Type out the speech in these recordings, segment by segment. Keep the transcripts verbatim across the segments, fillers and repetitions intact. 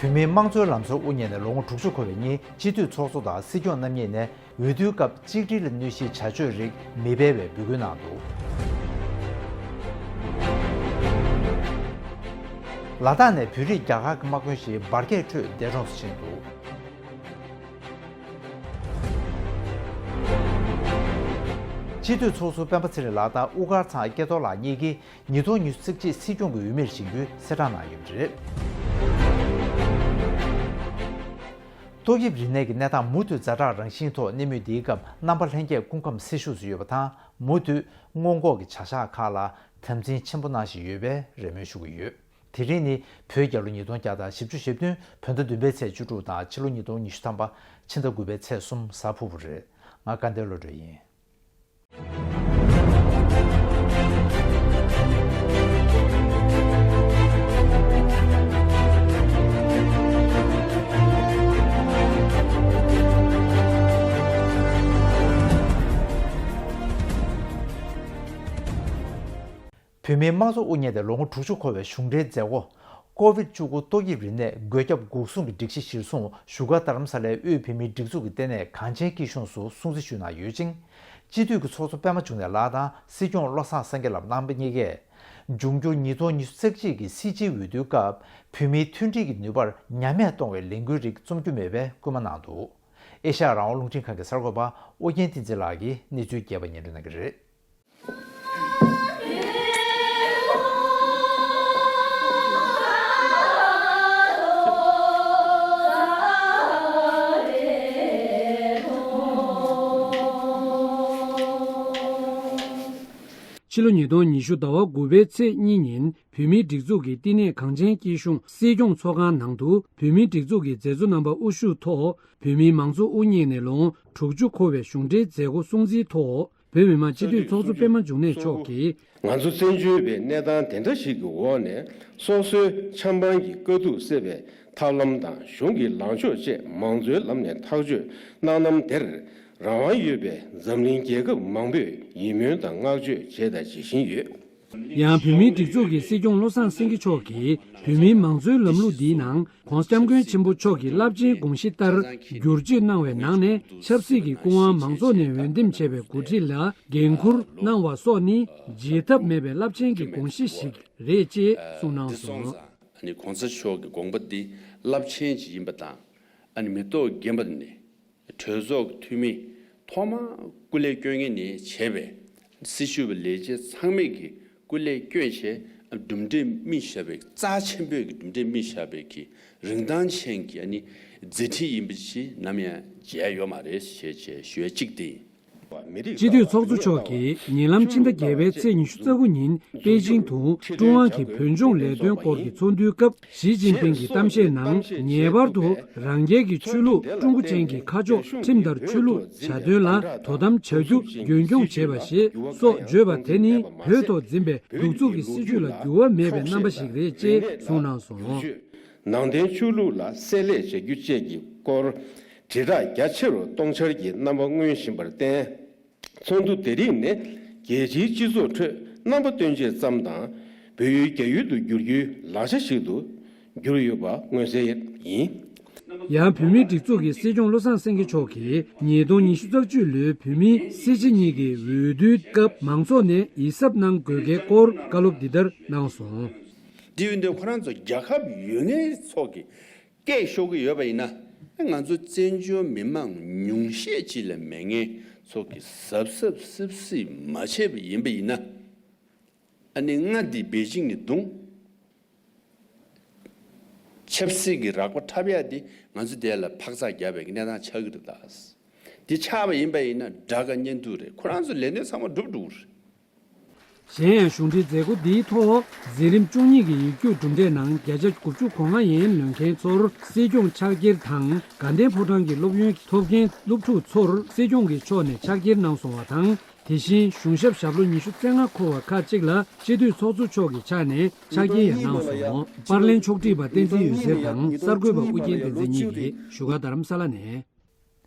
བོད་མིའི་དམངས་གཙོའི་ལམ་སྲོལ་དབུ་བརྙེས་ནས་ལོ་ངོ་དྲུག་ཅུ་འཁོར་བའི་ཉིན། སྤྱི་འཐུས་ཚོགས་གཙོ་དང་སྲིད་སྐྱོང་རྣམ་གཉིས་ནས་འོས་བསྡུའི་སྐབས་གཅིག་སྒྲིལ་ལ་གནོད་གཞིའི་བྱ་སྤྱོད་རིགས་མི་སྤེལ་བའི་འབོད་སྐུལ་གནང་འདུག་ལ་དྭགས་ནས་བོད་རིགས་རྒྱ་གར་གྱི་དམག་དཔོན་ཞིག་འབར་གས་ཁྲོད་འདས་གྲོངས་སུ་ཕྱིན་འདུག་སྤྱི་འཐུས་ཚོགས་ཟུར་སྤེན་པ་ཚེ་རིང་ལགས་དང་དབུ་དཀར་ཚང་སྐལ་རྡོར་ལགས་གཉིས་ཀྱིས་ཉིས་སྟོང་ཉི་ཤུ་རྩ་གཅིག་སྲིད་སྐྱོང་གི་འོས་མིར་བཞེངས་རྒྱུའི་གསལ་བསྒྲགས་གནང་ཡོད་པ་རེད། ཏོག་དབྱིབས་རིམས་ནད་ཀྱི་གནས་སྟངས་མུ་མཐུད་ཛ་དྲག་རང་བཞིན་ཐོག་གནས་མུས་འདིའི་སྐབས། རྣམ་པ་ལྷན་རྒྱས་སྐུ་ཁམས་སེལ་ཤུགས་སུ་ཡོད་པ་དང་། མུ་མཐུད་སྔོན་འགོག་གི་བྱ་གཞག་ཁག་ལ་དམ་འཛིན་ཆེན་པོ་གནང་བཞིན་ཡོད་པའི་རེ་སྨོན་ཞུ་གི་ཡོད། དེ་རིང་ནི་བོད་རྒྱལ་ལོ་ཉིས་སྟོང་བརྒྱ་དང་བཞི་བཅུ་ཞེ་བདུན། བོད་ཟླ་བདུན་པའི་ཚེས་བཅུ་དྲུག་དང་ཕྱི་ལོ་ཉིས་སྟོང་ཉི་ཤུ་ཐམ་པ་ཕྱི་ཟླ་དགུ་པའི་ཚེས་གསུམ་གཟའ་ཕུར་བུ་རེད། ང་དགའ་ལྡན་བློ་གྲོས་ཡིན། བོད་མིའི་དམངས་གཙོ་དབུ་བརྙེས་ཏེ་ལོ་ངོ་དྲུག་ཅུ་འཁོར་བའི་གཞུང་འབྲེལ་མཛད་སྒོ། ཀོ་བིད་བཅུ་དགུ་ཏོག་དབྱིབས་རིམས་ནད་འགོས་ཁྱབ་འགོག་སྲུང་གི་སྒྲིག་གཞི་གཞིར་བཟུང་བཞུགས་སྒར་རྡ་རམ་ས་ལའི་དབུས་བོད་མིའི་སྒྲིག་འཛུགས་ཀྱི་ལྟེ་གནས་གངས་ཅན་སྐྱིད་གཤོངས་སུ་སྲུང་བརྩི་ཞུས་གནང་ཡོད་ཅིང་། སྤྱི་འཐུས་ཀྱི་ཚོགས་གཙོ་པད་མ་འབྱུང་གནས་ལགས་དང་སྲིད་སྐྱོང་བློ་བཟང་སེང་གེ་ལགས་རྣམ་པ་གཉིས་ཀས། འབྱུང་འགྱུར་ཉིས་སྟོང་ཉི་ཤུ་རྩ་གཅིག་གི་སྲིད་སྤྱིའི་འོས་བསྡུའི་སྐབས་བོད་མིའི་མཐུན་སྒྲིལ་གྱི་ནུས་པར་ཉམས་དམས་གཏོང་བའི་ལས་འགུལ་རིགས་རྩོམ་རྒྱུ་མེད་པའི་སྐུལ་མ་གནང་འདུག་ཨེ་ཤ་ཡ་རང་དབང་རླུང་འཕྲིན་ཁང་གི་གསར་འགོད་པ་ཨོ་རྒྱན་བསྟན་འཛིན་ལགས་ཀྱིས་གནས་ཚུལ་རྒྱས་པ་སྙན་སྒྲོན་གནང་གི་རེད། ཕྱི་ལོ་ཉིས་སྟོང་ཉི་ཤུ་ཟླ་བ་དགུ་པའི་ཚེས་གཉིས་ཉིན་བོད་མིའི་སྒྲིག་འཛུགས་ཀྱི་བསྟི་གནས་གངས་ཅན་སྐྱིད་གཤོངས་སྲིད་སྐྱོང་ཚོགས་ཁང་ནང་དུ་བོད་མིའི་སྒྲིག་འཛུགས་ཀྱི་མཛད་གཙོ་རྣམ་པ་དབུ་བཞུགས་ཐོག་བོད་མིའི་མང་གཙོ་དབུ་བརྙེས་ནས་ལོ་ངོ་དྲུག་ཅུ་འཁོར་བའི་གཞུང་འབྲེལ་མཛད་སྒོ་སྲུང་བརྩིའི་ཐོག་བོད་མི་མང་སྤྱི་འཐུས་ཚོགས་གཙོ་པད་མ་འབྱུང་གནས་མཆོག་གིས། ང་ཚོ་བཙན་བྱོལ་བའི་གནས་སྟངས་དེ་འདྲ་ཞིག་གི་འོག་ནས་སོ་སོའི་ཆབ་འབངས་ཀྱི་དཀའ་སྡུག་སེལ་བའི་ཐབས་ལམ་དང་གཞུང་གི་ལངས་ཕྱོགས་བཅས་མང་གཙོའི་ལམ་ནས་ཐག་གཅོད་གནང་ལམ་དེར་རང་དབང་ཡོད་པའི་འཛམ་གླིང་རྒྱལ་ཁབ་མང་པོས་ཡིད་སྨོན་དང་བསྔགས་བརྗོད་བྱས་དང་བྱེད་བཞིན་ཡོད། ཡང་བོད་མིའི་སྒྲིག་འཛུགས་ཀྱི་སྲིད་སྐྱོང་བློ་བཟང་སེང་གེ་མཆོག་གིས་བོད་མིའི་མང་གཙོའི་ལམ་ལུགས་འདིའི་ནང་༸གོང་ས་༸སྐྱབས་མགོན་ཆེན་པོ་མཆོག་གི་རླབས་ཆེན་དགོངས་གཞི་ལྟར་བསྒྱུར་བཅོས་གནང་བའི་ནང་ནས་ཆབ་སྲིད་ཀྱི་སྐུ་དབང་མང་ཚོགས་ནས་འོས་འདེམས་བྱས་པའི་འགོ་ཁྲིད་ལ་འགན་འཁུར་གནང་བ་སོགས་ནི་བརྗེད་ཐབས་མེད་པའི་རླབས་ཆེན་གྱི་དགོངས་གཞི་ཞིག་རེད་ཅེས་གསུངས་གནང་སོང་། ཨ་ནི་༸གོང་ས་མཆོག་གི་དགོངས་པ་འདི་རླབས་ཆེན་ཞིག་ཡིན་པ་དང་། ཨ་ནི་མི་ཐོག་རྒན་པ་ནས་གྲོས་ཚོགས་ཀྱི་འཐུས་མི་ཐོག་མར་སྐུ་ལས་བསྐྱོན་མཁན་ནས་བྱས་པའི་སྲི་ཞུ་བའི་ལས་བྱེད་ཚང་མས་ཀྱི་སྐུ་ལས་བསྐྱོན་བྱས་གྲུབ་འབྲས་སྨིན་བཞག་པའི་རྩ་ཆེན་པོའི་གི་གྲུབ་འབྲས་སྨིན་བཞག་པའི་གི་རིན་ཐང་ཅན་གྱི་ཨ་ནི་མཛད་འཕྲིན་ཡིན་པ་ཞིག་ནམ་ཡང་བརྗེད་ཡ་ཡོད་མ་རེད་ཞེས་བྱས་ཞུ་ཡ་གཅིག་དེ་ཡིན། སྤྱི་འཐུས་ཚོགས་གཙོ་མཆོག་གིས་ཉེ་ལམ་ཕྱི་ཟླ་བརྒྱད་པའི་ཚེས་ཉི་ཤུ་རྩ་དགུ་ཉིན་པེ་ཅིང་དུ་ཀྲུང་དབྱང་གི་བོད་ལྗོངས་ལས་དོན་སྐོར་གྱི་ཚོགས་འདུའི་སྐབས། ཞི་ཅིན་ཕིང་གི་གཏམ་བཤད་ནང་ངེས་པར་དུ་རང་རྒྱལ་གྱི་ཆོས་ལུགས་ཀྲུང་གོ་ཅན་གྱི་ཁ་ཕྱོགས་ཁྲིམས་ལྟར་ཆོས་ལུགས་བྱ་དོན་ལ་དོ་དམ་བྱ་རྒྱུ་རྒྱུན་འཁྱོངས་བྱེད་པ་ཞེས་སོགས་བརྗོད་པ་དེ་ནི་བོད་ཐོག་འཛིན་པའི་གདུག་རྩུབ་ཀྱི་སྲིད་བྱུས་ལ་འགྱུར་བ་མེད་པའི་རྣམ་པ་ཞིག་རེད་ཅེས་གསུངས་གནང་སོང་། ནང་བསྟན་ཆོས་ལུགས་ལ་བསྲེ་ལྷད་བྱ་རྒྱུ་བཅས་ཀྱི་སྐོར་དྲིལ་བསྒྲགས་རྒྱ་ཆེ་རུ་གཏོང་འཆར་གྱི་རྣམ་པ་མངོན་བཞིན་པར་བརྟེན། ཚོགས་འདུ་དེ་རིང་ནི་རྒྱལ་སྤྱིའི་སྤྱི་ཚོགས་ཁྲོད་རྣམ་པ་སྟོན་ཆེད་ཙམ་དང་། བོད་ཡུལ་རྒྱ་ཡུལ་དུ་བསྒྱུར་རྒྱུའི་ལག་ཆ་ཞིག་ཏུ་གྱུར་ཡོད་པ་མངོན་གསལ་ཡིན། ཡང་བོད་མིའི་སྒྲིག་འཛུགས་ཀྱི་སྲིད་སྐྱོང་བློ་བཟང་སེང་གེ་མཆོག་གིས་ཉིས་སྟོང་ཉི་ཤུ་རྩ་བཞི་ལོའི་བོད་མིའི་སྲིད་སྤྱི་གཉིས་ཀྱི་འོས་བསྡུའི་སྐབས་མང་ཚོགས་ནས་ཡིད་གཟབ་གནང་དགོས་གལ་སྐོར་བཀའ་སློབ་འདི་ལྟར་གནང་སོང་། དེ་ཡིན་དུས་ཁོ་རང་ཚོ་རྒྱལ་ཁབ་ཡོད་ངེས་ཚོགས་ཀྱི་སྐད་ཤོར་གྱི་ཡོད་པ་ཡིན་ན། ང་ཚོ་བཙན་བྱོལ་མི་མང་ཉུང་ཤས་ཅིག་ལས་མེད་མཁན་ཚོ་གིས་གཟབ་གཟབ་སིབ་སིབ་མ་བྱས་པ་ཡིན་པ་ཡིན་ན། ཨ་ནི་མངའ་སྡེ་པེ་ཅིང་ནས་བརྡུངས། ཆབ་སྲིད་ཀྱི་རགས་པ་འཁྲབ་ཡ་དེ་ང་ཚོ་དེ་ལ་འཕག་འཚག་རྒྱག་པའི་གནས་སྟངས་ཆགས་ཀྱི་རེད་ད། དེ་ཆགས་པ་ཡིན་པ་ཡིན་ན་དགྲ་དགའ་གཉེན་སྡུག་རེད། ཁོ་རང་ཚོ་ལས་དོན་ཚང་མ་འགྲུབ་འགྲོ་གི་རེད། གཞན་ཡང་གཞུང་འབྲེལ་མཛད་སྒོ་འདིའི་ཐོག་འཛིན་རིམ་བཅུ་གཉིས་ཀྱི་ཡིག་རྒྱུགས་གྲུབ་འབྲས་ནང་བརྒྱ་ཆ་དགུ་བཅུ་གོ་ལྔ་ཡན་ལོན་མཁན་ཚོར་སྲིད་སྐྱོང་ཕྱག་འཁྱེར་དང་། དགའ་ལྡན་ཕོ་བྲང་གི་སློབ་ཡོན་ཐོབ་མཁན་སློབ་ཕྲུག་ཚོར་སྲིད་སྐྱོང་གི་ཕྱོགས་ནས་ཕྱག་འཁྱེར་གནང་སོང་བ་དང་། དེ་བཞིན་གཞུང་ཞབས་ཞབས་ལོ་ཉི་ཤུ་རྩ་ལྔ་འཁོར་བ་ཁག་ཅིག་ལ་སྤྱི་འཐུས་ཚོགས་གཙོ་མཆོག་གི་ཕྱག་ནས་ཕྱག་འཁྱེར་ཡང་གནང་སོང་། པར་ལེན་ཕྱོགས་སྒྲིག་པ་བསྟན་འཛིན་འོད་ཟེར་དང་གསར་འགོད་པ་ཨུ་རྒྱན་བསྟན་འཛིན་གཉིས་ཀྱིས་བཞུགས་སྒར་རྡ་རམ་ས་ལ་ནས།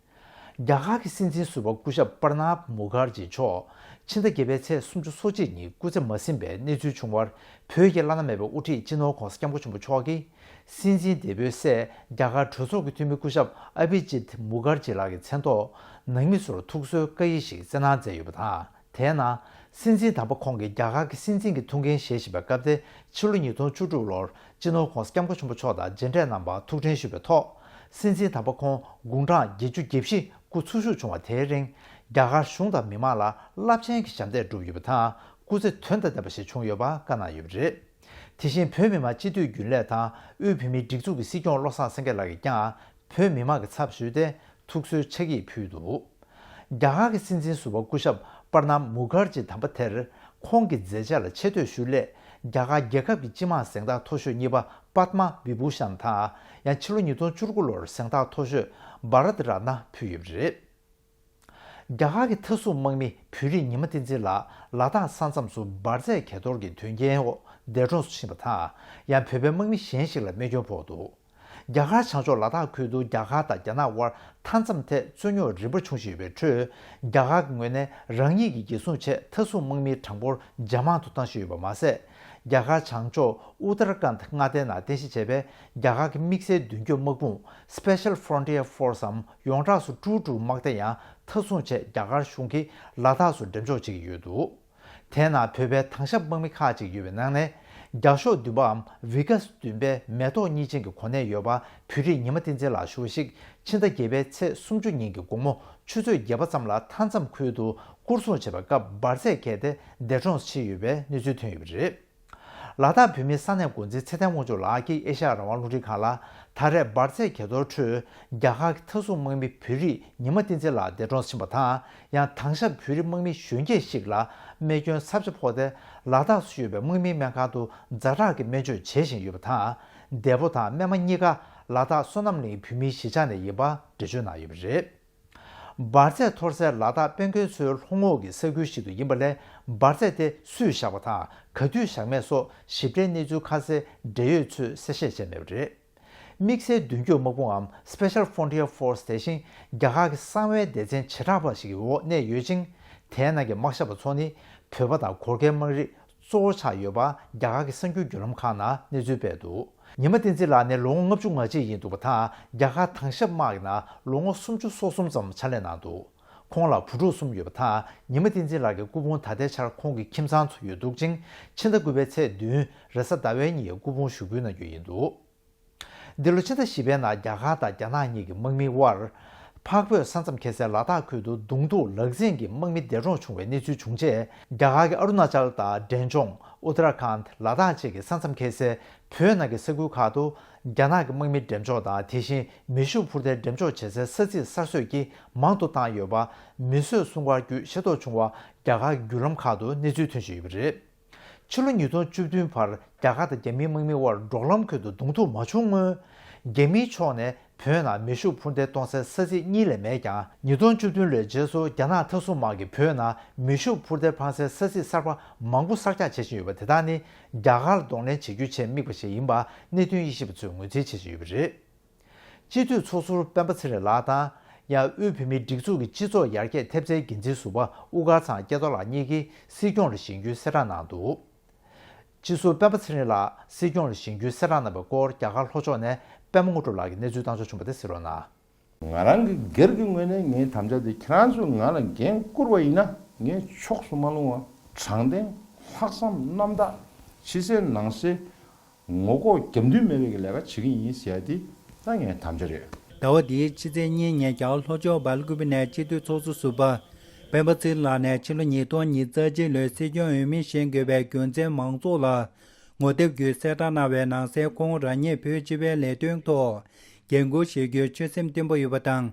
རྒྱ་གར་གྱི་སྲིད་འཛིན་ཟུར་པ་སྐུ་ཞབས་པྲ་ནཱབ་མུ་ཁར་ཇི་མཆོག་ ཕྱི་ཟླ་བརྒྱད་པའི་ཚེས་སུམ་ཅུ་སོ་གཅིག་ཉིན་སྐུ་ཚེ་མ་ཟིན་པའི་གནས་ཚུལ་བྱུང་བར། བོད་ཀྱི་བླ་ན་མེད་པའི་དབུ་ཁྲིད་སྤྱི་ནོར་༧གོང་ས་༧སྐྱབས་མགོན་ཆེན་པོ་མཆོག་གིས། སྲིད་འཛིན་འདས་པོའི་སྲས་རྒྱ་གར་གྲོས་ཚོགས་ཀྱི་འཐུས་མི་སྐུ་ཞབས་ཨ་བྷི་ཇིད་མུ་ཁར་ཇི་ལགས་ཀྱི་མཚན་ཐོག་ནང་མི་ཚོར་ཐུགས་གསོའི་བཀའ་ཡིག་ཞིག་བསྩལ་གནང་མཛད་ཡོད་པ་དང་། དེའི་ནང་། སྲིད་འཛིན་དམ་པ་ཁོང་གིས་རྒྱ་གར་གྱི་སྲིད་འཛིན་གྱི་ཐུགས་འགན་བཞེས་བཞིན་པའི་སྐབས་དེ། ཕྱི་ལོ་ཉིས་སྟོང་བཅུ་དྲུག་ལོར་སྤྱི་ནོར་༧གོང་ས་༧སྐྱབས་མགོན་ཆེན་པོ་མཆོག་དང་མཇལ་འཕྲད་གནང་བར་ཐུགས་དྲན་ཞུས་པའི་ཐོག། སྲིད་འཛིན་དམ་པ་ཁོང་དགུང་གྲངས་བརྒྱད་ཅུ་གྱ་བཞི་སྐུ་འཚོ་བཞུགས་བྱུང་བ་དེའི་རིང་། རྒྱ་གར་གཞུང་དང་མི་མང་ལ་རླབས་ཆེན་གྱི་ཞབས་འདེགས་བསྒྲུབས་ཡོད་པ་དང་། སྐུ་ཚེ་དོན་དང་ལྡན་པ་ཞིག་བྱུང་ཡོད་པ་བཀའ་གནང་ཡོད་པ་རེད། དེ་བཞིན་བོད་མི་མང་སྤྱི་འཐུས་རྒྱུན་ལས་དང་དབུས་བོད་མིའི་སྒྲིག་འཛུགས་ཀྱི་སྲིད་སྐྱོང་བློ་བཟང་སེང་གེ་ལགས་ཀྱིས་ཀྱང་། བོད་མི་མང་གི་ཚབ་ཞུས་ཏེ་ཐུགས་གསོའི་ཕྱག་ཡིག་ཕུལ་འདུག། རྒྱ་གར་གྱི་སྲིད་འཛིན་ཟུར་པ་སྐུ་ཞབས་པར་ནམ་མུ་ཁར་ཇི་དམ་པ་དེར་ཁོང་གི་མཛད་རྗེས་ལ་ཆེ་བསྟོད་ཞུ་སླད། རྒྱ་གར་རྒྱལ་ཁབ་ཀྱི་སྤྱི་དམངས་གཟེངས་རྟགས་མཐོ་ཤོས་གཉིས་པ་པདྨ་བི་བྷུ་ཤན་དང་། ཡང་ཕྱི་ལོ་ཉིས་སྟོང་བཅུ་དགུ་ལོར་གཟེངས་རྟགས་མཐོ་ཤོས་བྷ་རད་རཏ་ན་ཕུལ་ཡོད་པ་རེད། རྒྱ་གར་གྱི་མཐའ་སྲུང་དམག་མི་བོད་རིགས་ཉི་མ་བསྟན་འཛིན་ལགས་ལ་དྭགས་ས་མཚམས་སུ་འབར་རྫས་གས་གཏོར་གྱི་དོན་རྐྱེན་འོག་འདས་གྲོངས་སུ་ཕྱིན་པ་དང་། ཡང་བོད་པའི་དམག་མི་གཞན་ཞིག་ལ་རྨས་སྐྱོན་ཕོག་འདུག། རྒྱ་གར་བྱང་ཕྱོགས་ལ་དྭགས་ཁུལ་དུ་རྒྱ་གར་དང་རྒྱ་ནག་དབར་མཐའ་མཚམས་ཐད་རྩོད་རྙོག་རིམ་པ་བྱུང་བཞིན་ཡོད་པའི་ཁྲོད། རྒྱ་གར་གྱི་ངོས་ནས་རང་ཉིད་ཀྱི་རྒྱལ་སྲུང་ཆེད་མཐའ་སྲུང་དམག་མིའི་གྲངས་འབོར་ཇེ་མང་དུ་བཏང་བཞིན་ཡོད་པ་མ་ཟད། རྒྱ་གར་བྱང་ཕྱོགས་ཨུ་ཏར་ཁཱན་མངའ་སྡེའི་ནང་རྟེན་གཞི་བྱས་པའི་རྒྱ་གར་གྱི་དམིགས་བསལ་མདུན་སྐྱོད་དམག་དཔུང་Special Frontier Force འམ་ཡོངས་གྲགས་སུ་ཀྲུའུ་ཀྲུའུ་དམག་སྡེ་ཡང་མཐའ་སྲུང་ཆེད་རྒྱ་གར་གཞུང་གིས་ལ་དྭགས་སུ་འགྲེམས་འཇོག་བྱེད་ཀྱི་ཡོད་འདུག། དེས་ན་བོད་པའི་དྭང་ཞབས་དམག་མི་ཁག་ཅིག་ཡོད་པའི་ནང་ནས། རྒྱ་ཤོག་བདུན་པའམ་བྷི་ཀཱས་བདུན་པའི་མེ་ཏོག་གཉིས་ཅན་གྱི་གོ་གནས་ཡོད་པ་བོད་རིགས་ཉི་མ་བསྟན་འཛིན་ལགས་ཞུ་བ་ཞིག་ཕྱི་ཟླ་བརྒྱད་པའི་ཚེས་སུམ་ཅུ་ཉིན་གྱི་དགོང་མོ་ཆུ་ཚོད་བརྒྱད་པ་ཙམ་ལ་མཐའ་མཚམས་ཁུལ་དུ་སྐོར་སྲུང་བྱེད་པའི་སྐབས་འབར་རྫས་བརྒྱབ་སྟེ་འདས་གྲོངས་སུ་ཕྱིན་ཡོད་པའི་གནས་ཚུལ་ཐོན་ཡོད་པ་རེད། ལ་དྭགས་བོད་མིའི་ས་གནས་འགོ་འཛིན་ཚེ་བརྟན་དབང་ཕྱུག་ལགས་ཀྱིས་ཨེ་ཤ་ཡ་རང་དབང་རླུང་འཕྲིན་ཁང་ལ། ད་རེས་འབར་རྫས་གས་གཏོར་ཁྲོད་རྒྱ་གར་གྱི་མཐའ་སྲུང་དམག་མི་བོད་རིགས་ཉི་མ་བསྟན་འཛིན་ལགས་འདས་གྲོངས་ཕྱིན་པ་དང་། ཡང་དྭང་ཞབས་བོད་རིགས་དམག་མི་གཞོན་སྐྱེས་ཤིག་ལ་རྨས་སྐྱོན་ཚབས་ཆེ་ཕོག་སྟེ། ལ་དྭགས་སུ་ཡོད་པའི་དམག་མིའི་སྨན་ཁང་དུ་ཛ་དྲག་གི་སྨན་བཅོས་བྱེད་བཞིན་ཡོད་པ་དང་། འདས་པོ་དང་རྨས་མ་གཉིས་ཀ་ལ་དྭགས་བསོད་ནམས་གླིང་བོད་མིའི་གཞིས་ཆགས་ནས་ཡིན་པ་འགྲེལ་བརྗོད་གནང་ཡོད་པ་རེད། འབར་རྫས་གཏོར་སའི་ལ་དྭགས་དཔལ་མགོན་མཚོའི་ལྷོ་ངོས་ཀྱི་ས་ཁུལ་ཞིག་ཏུ་ཡིན་པ་ལས། འབར་རྫས་དེ་སུས་བཞག་པ་དང་ག་དུས་བཞག་མེད་སོགས་ཞིབ་ཕྲའི་གནས་ཚུལ་ཁ་གསལ་འབྲེལ་ཡོད་ཚོས་གསལ་བཤད་བྱས་མེད་པ་རེད། དམིགས་བསལ་མདུན་སྐྱོད་དམག་དཔུང་འམ་Special Frontier Force དེ་བཞིན་རྒྱ་གར་གྱི་གསང་བའི་སྡེ་ཚན་བྱེ་བྲག་པ་ཞིག་གི་འོག་གནས་ཡོད་ཅིང་། དེའི་ནང་གི་དམག་ཞབས་པ་ཚོ་ནི་བོད་པ་དང་གོར་ཁའི་དམག་རིགས་གཙོ་བོ་ཆགས་ཡོད་པ་རྒྱ་གར་གྱི་གསར་འགྱུར་བརྒྱུད་ལམ་ཁག་ནང་གནས་ཚུལ་སྤེལ་འདུག། ཉི་མ་བསྟན་འཛིན་ལགས་ནི་ལོ་ངོ་ལྔ་བཅུ་ང་གཅིག་ཡིན་འདུག་པ་དང་། རྒྱ་གར་དྭང་ཞབས་དམག་གི་ནང་ལོ་ངོ་སུམ་ཅུ་སོ་གསུམ་ཙམ་ཕྱག་ལས་གནང་འདུག། ཁོང་ལ་བུ་ཕྲུག་གསུམ་ཡོད་པ་དང་། ཉི་མ་བསྟན་འཛིན་ལགས་ཀྱི་སྐུ་ཕུང་ད་ལྟའི་ཆར་ཁོང་གི་ཁྱིམ་ཚང་དུ་ཡོད་འདུག་ཅིང་། ཕྱི་ཟླ་དགུ་པའི་ཚེས་བདུན་རེས་གཟའ་ཟླ་བའི་ཉིན་སྐུ་ཕུང་ཞུགས་འབུལ་གནང་རྒྱུ་ཡིན་འདུག། འདི་ལོ་ཕྱི་ཟླ་བཞི་པའི་ནང་རྒྱ་གར་དང་རྒྱ་ནག་གཉིས་ཀྱི་དམག་མིའི་དབར། འཕགས་བོད་ས་མཚམས་ཁེལ་སའི་ལ་དྭགས་ཁུལ་དུ་གདོང་ཐུག་ལག་འཛིང་གིས་དམག་མི་འདས་གྲོངས་བྱུང་བའི་གནས་ཚུལ་བྱུང་རྗེས། རྒྱ་གར་གྱི་ཨ་རུ་ན་ཅལ་དང་འབྲས་ལྗོངས་ཨུ་ཏར་ཁཱན་ལ་དྭགས་བཅས་ཀྱི་ས་མཚམས་ཁེལ་སའི་བོད་ནང་གི་ས་ཁུལ་ཁག་ཏུ། རྒྱ་ནག་གི་དམག་མི་འགྲེམས་འཇོག་དང་། དེ་བཞིན་མེ་ཤུགས་འཕུར་མདེལ་འགྲེམས་འཇོག་བྱེད་སའི་ས་ཚིགས་གསར་བཟོས་ཀྱིས་མང་དུ་བཏང་ཡོད་པ། མིས་བཟོས་སྲུང་སྐར་བརྒྱུད་ཤེས་རྟོགས་བྱུང་བ། རྒྱ་གར་གྱི་བརྒྱུད་ལམ་ཁག་ཏུ་གནས་ཚུལ་ཐོན་བཞིན་ཡོད་པ་རེད། ཕྱི་ལོ་ཉིས་སྟོང་བཅུ་བདུན་བར་རྒྱ་གར་དང་རྒྱ་མིའི་དམག་མིའི་དབར་འབྲོག་ལམ་ཁུལ་དུ་གདོང་ཐུག་མ་བྱུང་སྔོན། རྒྱ་མིའི་ཕྱོགས་ནས་བོད་ནང་མེ་ཤུགས་འཕུར་མདེལ་གཏོང་སའི་ས་ཚིགས་གཉིས་ལས་མེད་ཀྱང་། ཉིས་སྟོང་བཅུ་བདུན་ལོའི་རྗེས་སུ་རྒྱ་ནག་མཐའ་སྲུང་དམག་གིས་བོད་ནང་མེ་ཤུགས་འཕུར་མདེལ་འཕངས་སའི་ས་ཚིགས་གསར་པ་མང་པོ་གསར་རྒྱག་བྱེད་བཞིན་ཡོད་པ། དེ་དག་ནི་རྒྱ་གར་ལ་གདོང་ལེན་བྱེད་རྒྱུའི་ཆེད་དམིགས་པ་ཞིག་ཡིན་པ་གནད་དོན་དབྱེ་ཞིབ་པ་ཚོས་ངོས་འཛིན་བྱེད་བཞིན་ཡོད་པ་རེད། སྤྱི་འཐུས་ཚོགས་ཟུར་སྤེན་པ་ཚེ་རིང་ལགས་དང་། ཡང་དབུས་བོད་མིའི་སྒྲིག་འཛུགས་ཀྱི་སྤྱི་ཚོགས་ཡར་རྒྱས་ཐེབས་རྩའི་འགན་འཛིན་ཟུར་པ་དབུ་དཀར་ཚང་སྐལ་རྡོར་ལགས་གཉིས་ཀྱིས་སྲིད་སྐྱོང་ལ་བཞེངས་རྒྱུའི་གསལ་བསྒྲགས་གནང་འདུག། སྤྱི་ཟུར་སྤེན་པ་ཚེ་རིང་ལགས་སྲིད་སྐྱོང་ལ་བཞེངས་རྒྱུའི་གསལ་བསྒྲགས་གནང་བའི་སྐོར་རྒྱ་གར་ལྷོ་ཕྱོགས་ནས་པད་མ་དངོས་གྲུབ་ལགས་ཀྱིས་གནས་ཚུལ་བཏང་ཆོག་བྱུང་བ་དེ་གཟིགས་རོགས་གནང་། ང་རང་གི་སྒེར་གྱི་ངོས་ནས་ངའི་དམ་བཅའ་དེ། ཁྱེད་རང་ཚོས་ང་ལ་འགན་བསྐུར་བ་ཡིན་ན་ངས་ཕྱོགས་སུ་མ་ལྷུང་བ། དྲང་བདེན། ལྷག་བསམ། རྣམ་དག། ཕྱི་གསལ་ནང་གསལ། ངོ་ལྐོག་རྒྱབ་མདུན་མེད་པའི་ལས་ཀ་བྱེད་ཀྱི་ཡིན་ཟེར་ཡ་དེ་ད་ངའི་དམ་བཅའ་རེད། ཟླ་བ་འདིའི་ཕྱི་ཚེས་གཉིས་ཉིན་རྒྱ་གར་ལྷོ་ཕྱོགས་སྦེལ་ཀུ་པེ་ནས་སྤྱི་འཐུས་ཚོགས་གཙོ་ཟུར་པ་སྤེན་པ་ཚེ་རིང་ལགས་ནས་ཕྱི་ལོ་ཉིས་སྟོང་ཉི་ཤུ་རྩ་གཅིག་ལོའི་སྲིད་སྐྱོང་འོས་མི་བཞེངས་དགོས་པའི་རྒྱུ་མཚན་མང་ཚོགས་ལ་ངོ་དེབ་བརྒྱུད་གསལ་བསྒྲགས་གནང་བའི་ནང་གསལ། ཁོང་རང་ཉིད་བོད་སྤྱི་པའི་ལས་དོན་ཐོག་འགན་འཁུར་བཞེས་རྒྱུའི་ཆོད་སེམས་བརྟན་པོ་ཡོད་པ་དང་།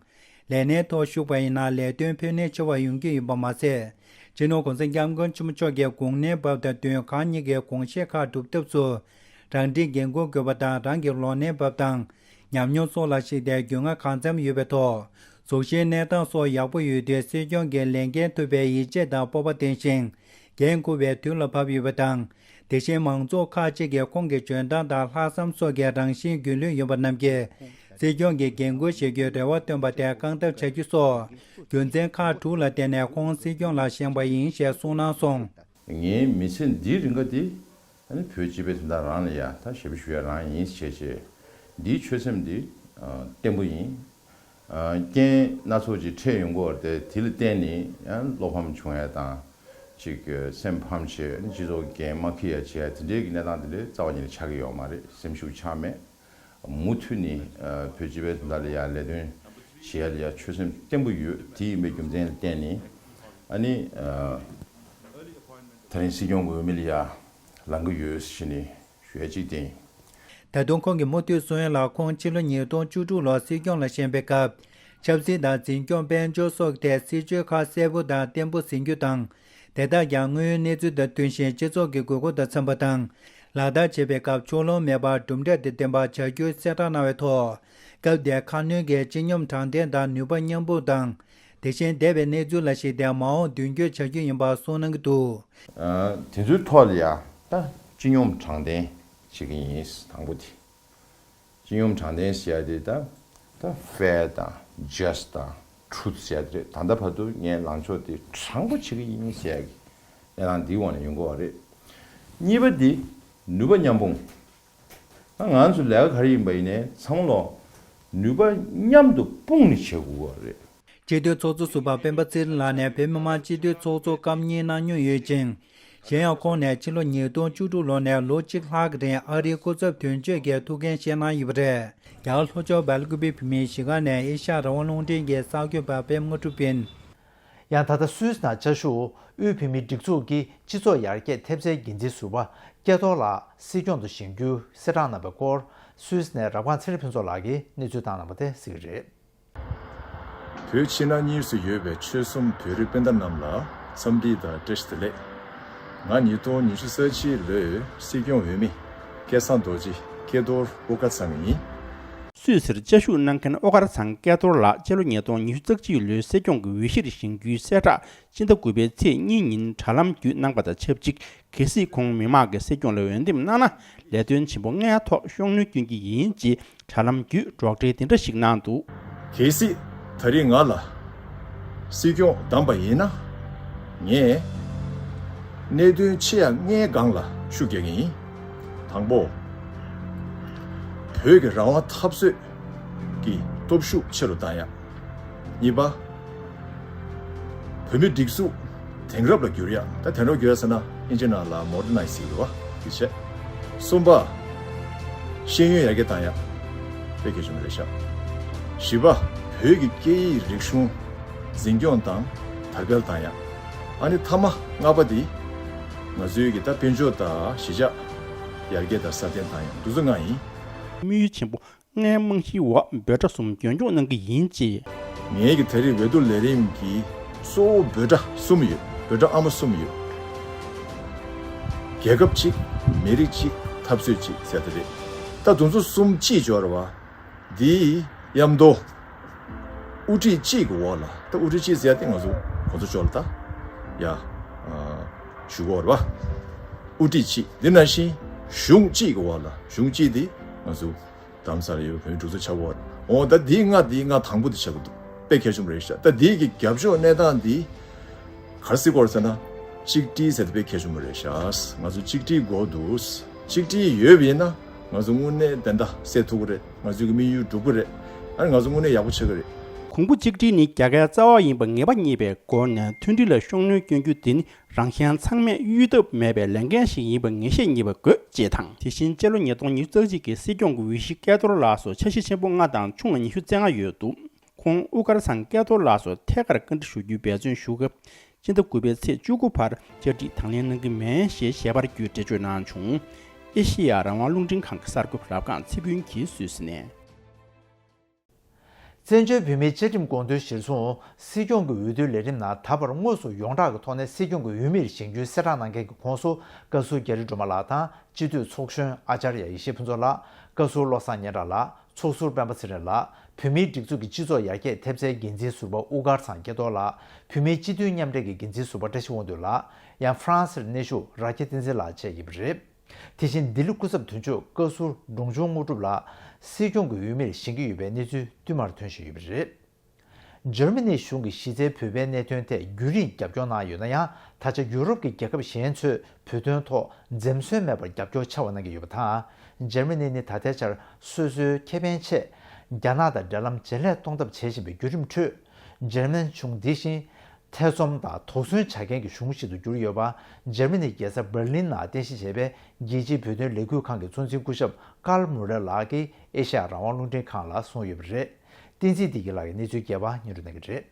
ལས་གནས་ཐོག་ཞུགས་པ་ཡིན་ན་ལས་དོན་ཕན་ནུས་ཆེ་བ་ཡོང་གི་ཡོད་པ་མ་ཟད། སྤྱི་ནོར་༧གོང་ས་༧སྐྱབས་མགོན་ཆེན་པོ་མཆོག་གི་དགུང་ལོའི་བབ་དང་བསྟུན་གང་ཉིད་ཀྱི་དགོངས་བཞེད་ཁག་སྒྲུབ་ཐབས་སུ། རང་འཁྲིའི་འགན་འཁུར་དགོས་པ་དང་། རང་གི་ལོ་ནའི་བབ་དང་ཉམས་མྱོང་སོགས་ལ་གཞིགས་ཏེ་རྒྱུས་མངའ་གང་འཚམ་ཡོད་པའི་ཐོག་གཟུགས་གཞིའི་གནས་སྟངས་སོགས་ཡག་པོ་ཡོད་དུས་སྲིད་སྐྱོང་གི་ལས་འགན་ཐུབ་པའི་ཡིད་ཆེས་དང་སྤོབས་པ་ལྡན་ཞིང་། འགན་འཁུར་བའི་དུས་ལ་བབ་ཡོད་པ་དང་། དེ་བཞིན་མང་ཚོགས་ཁག་ཅིག་གིས་ཁོང་གི་འཇོན་ཐང་དང་ལྷག་བསམ་སོགས་ཀྱི་རང་བཞིན་རྒྱུས་ལོན་ཡོད་པ་རྣམས་ཀྱིས། སྲིད་སྐྱོང་གི་འགན་འཁུར་བཞེས་རྒྱུའི་རེ་བ་བཏོན་པ་དེ་བཀག་འཐབ་བྱ་རྒྱུ་སོགས་རྒྱུ་མཚན་ཁག་དྲུག་ལ་བརྟེན་ནས་ཁོང་སྲིད་སྐྱོང་ལ་བཞེངས་པ་ཡིན་ཞེས་གསུངས་གནང་སོང་། ངའི་མི་ཚེ་འདིའི་རིང་ག་འདི་ཨ་ནི་བོད་སྤྱི་པའི་དོན་དག་རང་ལ་ཡ་ད་ཞབས་ཞུ་ཡ་རང་ཡིན་ཞེས་བྱས། འདིའི་ཆོད་སེམས་འདི་ཨ་བརྟན་པོ་ཡིན། ཨ་རྐྱེན་སྣ་ཚོགས་ཅིག་འཕྲད་ཡོང་གི་ཡོད་རེད་དེ། དེ་ལ་བརྟེན་ནས་ཡང་བློ་ཕམ་བྱུང་ཡ་དང་། ཅིག་སེམས་ཕམ་བྱས་ནས་སྤྱི་ཚོགས་འགན་མ་འཁྱེར་ཡ་བྱས་ཡ་དེ་འདྲའི་གི་གནས་སྟངས་དེ་འདྲའི་རྩ་བ་ཉིད་ནས་ཆགས་ཀྱི་ཡོད་མ་རེད། སེམས་ཤུགས་ཆག་མེད། མུ་མཐུད་ནས་ཨ་བོད་སྤྱི་པའི་དོན་དག་ལ་ཡ་ལས་དོན་བྱེད་ཡ་ལ་ཡ་ཆོད་སེམས་བརྟན་པོ་ཡོད། དེ་ཡིན་པའི་རྒྱུ་མཚན་ལ་བརྟེན་ནས་ཨ་ནི་ཨ་ད་རིང་སྲིད་སྐྱོང་གི་འོས་མི་ལ་ཡ་ལངས་ཀྱི་ཡོད་ཟེར་ནས་ཞུ་ཡ་གཅིག་དེ་ཡིན། ད་དུང་ཁོང་གིས་མུ་མཐུད་གསུང་ཡ་ལ། ཁོང་ཕྱི་ལོ་ཉིས་སྟོང་བཅུ་དྲུག་ལོར་སྲིད་སྐྱོང་ལ་བཞེངས་པའི་སྐབས། ཆབ་སྲིད་དང་འཛིན་སྐྱོང་དཔལ་འབྱོར་སོགས་ཀྱི་ཐད་སྲིད་བྱུས་ཁག་གསལ་པོ་དང་བརྟན་པོ་ཟིན་རྒྱུ་དང་། དེ་དག་ཀྱང་དངོས་ཡོད་གནས་ཚུལ་དང་མཐུན་ཞིང་སྤྱི་ཚོགས་ཀྱི་དགོས་མཁོ་དང་འཚམ་པ་དང་། ལག་བསྟར་བྱེད་པའི་སྐབས་ཕྱོགས་ལྷུང་མེད་པར་གྲུབ་འབྲས་དང་ལྡན་པ་བྱ་རྒྱུའི་གསལ་བསྒྲགས་གནང་བའི་ཐོག། སྐབས་དེར་ཁ་སྣོན་གྱི་སྤྱི་སྙོམས་དྲང་བདེན་དང་ནུས་པ་མཉམ་སྤུངས་དང་། དེ་བཞིན་འདས་པའི་གནས་ཚུལ་ལ་གཞིགས་ཏེ་མ་འོངས་མདུན་སྐྱོད་བྱ་རྒྱུ་ཡིན་པ་གསུངས་གནང་གི་འདུག། ཨ་དེ་ཚོའི་ཐོག་ལ་ཡ་ད་སྤྱི་སྙོམས་དྲང་བདེན་བྱེད་ཀྱི་ཡིན། དང་པོ་དེ། སྤྱི་སྙོམས་དྲང་བདེན་ཟེར་ཡ་དེ་ད་ད་fair་དང་just་དང་truth་ཟེར་ཡ་དེ་རེད། ད་ལྟ་བར་དུ་ངས་ལངས་ཕྱོགས་དེ་དྲང་པོ་བྱེད་ཀྱི་ཡིན་ཟེར་ཡ་གི་གནས་སྟངས་འདིའི་འོག་ནས་ཡོང་གི་ཡོད་རེད། གཉིས་པ་དེ་ནུས་པ་མཉམ་སྤུངས། ད་ང་ཚོ་ལས་ཀ་ག་རེ་ཡིན་པ་ཡིན་ནའི་ཚང་མ་ལོ་ནུས་པ་མཉམ་དུ་སྤུངས་ནས་བྱེད་དགོས་ཀྱི་ཡོད་རེད། སྤྱི་འཐུས་ཚོགས་གཙོ་ཟུར་པ་སྤེན་པ་ཚེ་རིང་ལགས་ནས་བོད་མི་མང་སྤྱི་འཐུས་ཚོགས་གཙོ་སྐབས་གཉིས་གནང་མྱོང་ཡོད་ཅིང་། གཞན་ཡང་ཁོང་ནས་ཕྱི་ལོ་ཉིས་སྟོང་བཅུ་དྲུག་ལོ་ནས་ལོ་གཅིག་ལྷག་གི་རིང་ཨ་རིའི་སྐུ་ཚབ་དོན་གཅོད་ཀྱི་ཐུགས་འགན་བཞེས་གནང་ཡོད་པ་རེད། རྒྱ་གར་ལྷོ་ཕྱོགས་སྦེལ་ཀུ་པེ་བོད་མིའི་གཞིས་ཀ་ནས་ཨེ་ཤ་ཡ་རང་དབང་རླུང་འཕྲིན་གྱི་གསར་འགོད་པ་པད་མ་གྲུབ་ཡིན། ཡང་ད་ལྟ་སུད་སི་ནང་བཅའ་བཞུགས་དབུས་བོད་མིའི་སྒྲིག་འཛུགས་ཀྱི་སྤྱི་ཚོགས་ཡར་རྒྱས་ཐེབས་རྩའི་འགན་འཛིན་ཟུར་པ་སྐལ་རྡོར་ལགས་སྲིད་སྐྱོང་དུ་བཞེངས་རྒྱུའི་གསལ་བསྒྲགས་གནང་བའི་སྐོར། སུད་སི་ནས་རབ་སྒང་ཚེ་རིང་ཕུན་ཚོགས་ལགས་ཀྱིས་གནས་ཚུལ་བཏང་གནང་བ་དེ་གཟིགས་ཀྱི་རེད། བོད་ཕྱི་ནང་གཉིས་སུ་ཡོད་པའི་ཆོལ་གསུམ་བོད་རིགས་སྤུན་ཟླ་རྣམས་ལ་འཚམས་འདྲི་དང་བཀྲ་ཤིས་བདེ་ལེགས། ང་ཉིས་སྟོང་ཉི་ཤུ་རྩ་གཅིག་ལོའི་སྲིད་སྐྱོང་འོས་མི་སྐལ་བཟང་རྡོ་རྗེ་སྐལ་རྡོར་ཨོ་དཀར་ཚང་ཡིན། སུད་སིར་བཅའ་བཞུགས་གནང་མཁན་ཨོ་དཀར་ཚང་སྐལ་རྡོར་ལགས་སྤྱི་ལོ་ཉིས་སྟོང་ཉི་ཤུ་རྩ་གཅིག་ལོའི་སྲིད་སྐྱོང་གི་འོས་གཞིར་བཞེངས་རྒྱུའི་གསལ་བསྒྲགས་སྤྱི་ཟླ་དགུ་པའི་ཚེས་གཉིས་ཉིན་དྲ་ལམ་བརྒྱུད་གནང་པ་དང་ཆབས་ཅིག། གལ་སྲིད་ཁོང་མི་དམངས་ཀྱིས་སྲིད་སྐྱོང་ལ་འོས་འདེམས་གནང་ན་ལས་དོན་ཆེན་པོ་ལྔའི་ཐོག་ཤུགས་སྣོན་སྐྱོན་གྱི་ཡིན་ཅེས་དྲ་ལམ་བརྒྱུད་སྒྲོག་འགྲེལ་འདི་འདྲ་ཞིག་གནང་འདུག། གལ་སྲིད་ད་རེས་ང་ལ་སྲིད་སྐྱོང་བདམས་པ་ཡིན་ན། ངས་གནད་དོན་ཆེ་ཡ་ལྔའི་སྒང་ལ་ཤུགས་རྒྱག་གི་ཡིན། དང་པོ། བོད་ཀྱི་རང་དབང་འཐབ་རྩོད་ཀྱི་སྟོབས་ཤུགས་ཆེ་རུ་བཏང་ཡག། གཉིས་པ། བོད་མིའི་སྒྲིག་འཛུགས་དེང་རབས་ལ་བསྒྱུར་ཡག། ད་དེང་རབས་བསྒྱུར་ཡག་ཟེར་ན་ཨིན་ཇི་ནང་ལ་མོ་ཌར་ནའི་ཛི་ཟེར་གྱི་རེད་བ། དེ་བྱས། གསུམ་པ། ཤེས་ཡོན་ཡར་རྒྱས་བཏང་ཡག་དཔེ་གལ་ཆེན་པོ་རེད་ཤག། བཞི་པ། བོད་ཀྱི་སྐད་ཡིག་རིག་གཞུང་འཛིན་སྐྱོང་དང་དར་སྤེལ་བཏང་ཡག། ཨ་ནི་མཐའ་མ་ལྔ་པ་དེ་ང་ཚོའི་གི་ད་དཔལ་འབྱོར་དང་གཞིས་ཆགས་ཡར་རྒྱས་དང་སྲ་བརྟན་བཏང་ཡག། འདི་ཚོ་ལྔ་ཡིན། དམིགས་ཡུལ་ཆེན་པོ་ལྔའི་རྨང་གཞིའི་འོག་འབོད་སྒྲ་གསུམ་རྒྱུན་འཁྱོངས་གནང་གི་ཡིན་ཅེས། ངེད་ཀྱི་ད་རེས་འོས་བསྡུ་ལས་རིམ་གྱི་གཙོ་བོ་འབོད་སྒྲ་གསུམ་ཡོད། འབོད་སྒྲ་ཨ་མ་གསུམ་ཡོད། རྒྱལ་ཁབ་གཅིག། མི་རིགས་གཅིག། འཐབ་རྩོད་གཅིག་ཟེར་དེ་རེད། ད་དེ་ཚོ་གསུམ་གཅིག་འབྱོར་བ་འདི་མཉམ་དུ་དབུ་ཁྲིད་གཅིག་གི་འོག་ལ། ད་དབུ་ཁྲིད་གཅིག་ཟེར་ཡ་དེ་ང་ཚོ་གོ་ཚོ་ཅོག་ལ་ད་ཡ་ཞུ་གོ་རེད་བ། དབུ་ཁྲིད་གཅིག། འདི་ནང་བཞིན་གཞུང་གཅིག་གི་འོག་ལ། གཞུང་གཅིག་འདི་ང་ཚོ་རྡ་རམ་ས་ལ་ཡོད་བོད་མིའི་སྒྲིག་འཛུགས་ཆགས་ཡོད་རེད། འོ་ད་འདིའི་ལྔ་འདིའི་ལྔ་དང་པོ་འདི་ཆགས་ཀྱི་འདུག། དཔེ་གལ་ཆེན་པོ་རེད་ཤག། ད་འདིའི་གི་རྒྱབ་ཕྱོགས་གནས་སྟངས་འདི་ག་རེ་ཟེར་དགོས་རེད་ཟེར་ན། གཅིག་སྒྲིལ་ཟེར་དེ་དཔེ་གལ་ཆེན་པོ་རེད་ཤག། ང་ཚོ་གཅིག་སྒྲིལ་དགོས་འདུག། གཅིག་སྒྲིལ་ཡོད་པ་ཡིན་ན་ང་ཚོ་དངོས་གནས་བདེན་མཐའ་གསལ་ཐུབ་ཀྱི་རེད། ང་ཚོའི་གི་དམིགས་ཡུལ་འགྲུབ་ཀྱི་རེད། ཨ་ནི་ང་ཚོ་དངོས་གནས་ཡག་པོ་ཆགས་ཀྱི་རེད། གོང་བུ་གཅིག་སྒྲིལ་ནི་རྒྱལ་ཁའི་རྩ་བ་ཡིན་པ་ངེས་པ་རྙེད་པའི་སྒོ་ནས་མཐུན་སྒྲིལ་ལ་ཤུགས་སྣོན་སྐྱོན་རྒྱུ་དེ་ནི་རང་གཞན་ཚང་མས་གཡོལ་ཐབས་མེད་པའི་ལས་འགན་ཞིག་ཡིན་པ་ངེས་ཤེས་རྙེད་པ་དགོས་ཅེས་དང་། དེ་བཞིན་སྤྱི་ལོ་ཉིས་སྟོང་ཉི་ཤུ་རྩ་གཅིག་གི་སྲིད་སྐྱོང་གི་འོས་གཞི་སྐལ་རྡོར་ལགས་སུ་འཆར་གཞི་ཆེན་པོ་ལྔ་དང་ཆུང་བ་ཉི་ཤུ་རྩ་ལྔ་ཡོད་འདུག། ཁོང་དབུ་དཀར་ཚང་སྐལ་རྡོར་ལགས་སུ་ཐད་ཀར་བཀའ་འདྲི་ཞུ་རྒྱུའི་འབད་བརྩོན་ཞུ་སྐབས། སྤྱི་ཟླ་དགུ་པའི་ཚེས་བཅུ་དགུ་བར་བཅར་འདྲི་དང་ལེན་གནང་གི་མེད་ཞེས་ཞལ་པར་བརྒྱུད་འགྲེལ་བརྗོད་གནང་བྱུང་། ཨེ་ཤེ་ཡ་རང་དབང་རླུང་འཕྲིན་ཁང་གི་གསར་འགོད་པ་རབ་སྒང་ཚེ་ཕུན་གྱིས་སུད་སི་ནས། བཙན་བྱོལ་བོད་མིའི་བཅའ་ཁྲིམས་དགོངས་དོན་གཞིར་བཟུང་སྲིད་སྐྱོང་གི་འོས་བསྡུའི་ལས་རིམ་ནང་ད་བར་དངོས་སུ་ཡོངས་གྲགས་ཀྱི་ཐོག་ནས་སྲིད་སྐྱོང་གི་འོས་མིར་བཞེངས་རྒྱུའི་གསལ་བསྒྲགས་གནང་མཁན་གྱི་ཁོངས་སུ་བཀའ་ཟུར་རྒྱ་རི་སྒྲོལ་མ་ལགས་དང་། སྤྱི་འཐུས་ཚོགས་གཞོན་ཨ་ཅར་ཡ་ཡེ་ཤེས་ཕུན་ཚོགས་ལགས། བཀའ་ཟུར་བློ་བཟང་སྙན་གྲགས་ལགས། ཚོགས་ཟུར་སྤེན་པ་ཚེ་རིང་ལགས། བོད་མིའི་སྒྲིག་འཛུགས་ཀྱི་སྤྱི་ཚོགས་ཡར་རྒྱས་ཐེབས་རྩའི་འགན་འཛིན་ཟུར་པ་དབུ་དཀར་ཚང་སྐལ་རྡོར་ལགས། བོད་མིའི་སྤྱི་འཐུས་མཉམ་འབྲེལ་གྱི་འགན་འཛིན་ཟུར་པ་བཀྲ་ཤིས་དབང་འདུས་ལགས། ཡང་ཧྥ་རན་སིར་གནས་བཞུགས་རྭ་རྒྱ་བསྟན་འཛིན་ལགས་བཅས་ཡིན་པ་རེད། དེ་བཞིན་ལྡི་ལི་སྐུ་ཚབ་དོན་གཅོད་བཀའ་ཟུར་འབྲོང་ཆུང་དངོས་གྲུབ་ལགས་སྲིད་སྐྱོང་གི་འོས་མིར་བཞེངས་ཀྱི་ཡོད་པའི་གནས་ཚུལ་བསྟུད་མར་ཐོན་བཞིན་ཡོད་པ་རེད། འཇར་མ་ནི་གཞུང་གིས་གཞི་རྩའི་བོད་པའི་གནད་དོན་ཐད་རྒྱུན་རིང་རྒྱབ་སྐྱོར་གནང་ཡོད་ན་ཡང་། ད་ཆ་ཡུ་རོབ་ཀྱི་རྒྱལ་ཁབ་གཞན་ཚོས་བོད་དོན་ཐོག་འཛེམ་ཟོན་མེད་པར་རྒྱབ་སྐྱོར་ཆེ་བ་གནང་གི་ཡོད་པ་དང་། འཇར་མ་ནི་ནི་ད་ལྟའི་ཆར་སོ་སོའི་ཁེ་ཕན་ཆེད་རྒྱ་ནག་དང་འབྲེལ་ལམ་ཇེ་ལེགས་གཏོང་ཐབས་བྱེད་བཞིན་པའི་བརྒྱུད་རིམ་ཁྲོད། འཇར་མན་གཞུང་འདི་བཞིན་ཐེ་ཚོམ་དང་དོགས་ཟོན་བྱ་མཁན་གྱི་གཞུང་ཞིག་ཏུ་གྱུར་ཡོད་པ། འཇར་མ་ནི་རྒྱལ་ས་འབར་ལིན་ནང་རྟེན་གཞི་བྱས་པའི་རྒྱལ་སྤྱིའི་བོད་དོན་ལས་འགུལ་ཁང་གི་གཙོ་འཛིན་སྐུ་ཞབས་ཀཱལ་མུ་ལེ་ལགས་ཀྱིས་ཨེ་ཤ་ཡ་རང་དབང་རླུང་འཕྲིན་ཁང་ལ་གསུངས་ཡོད་པ་རེད། བསྟན་འཛིན་བདེ་སྐྱིད་ལགས་ཀྱིས་གནས་ཚུལ་རྒྱས་པ་སྙན་སྒྲོན་གནང་གི་རེད།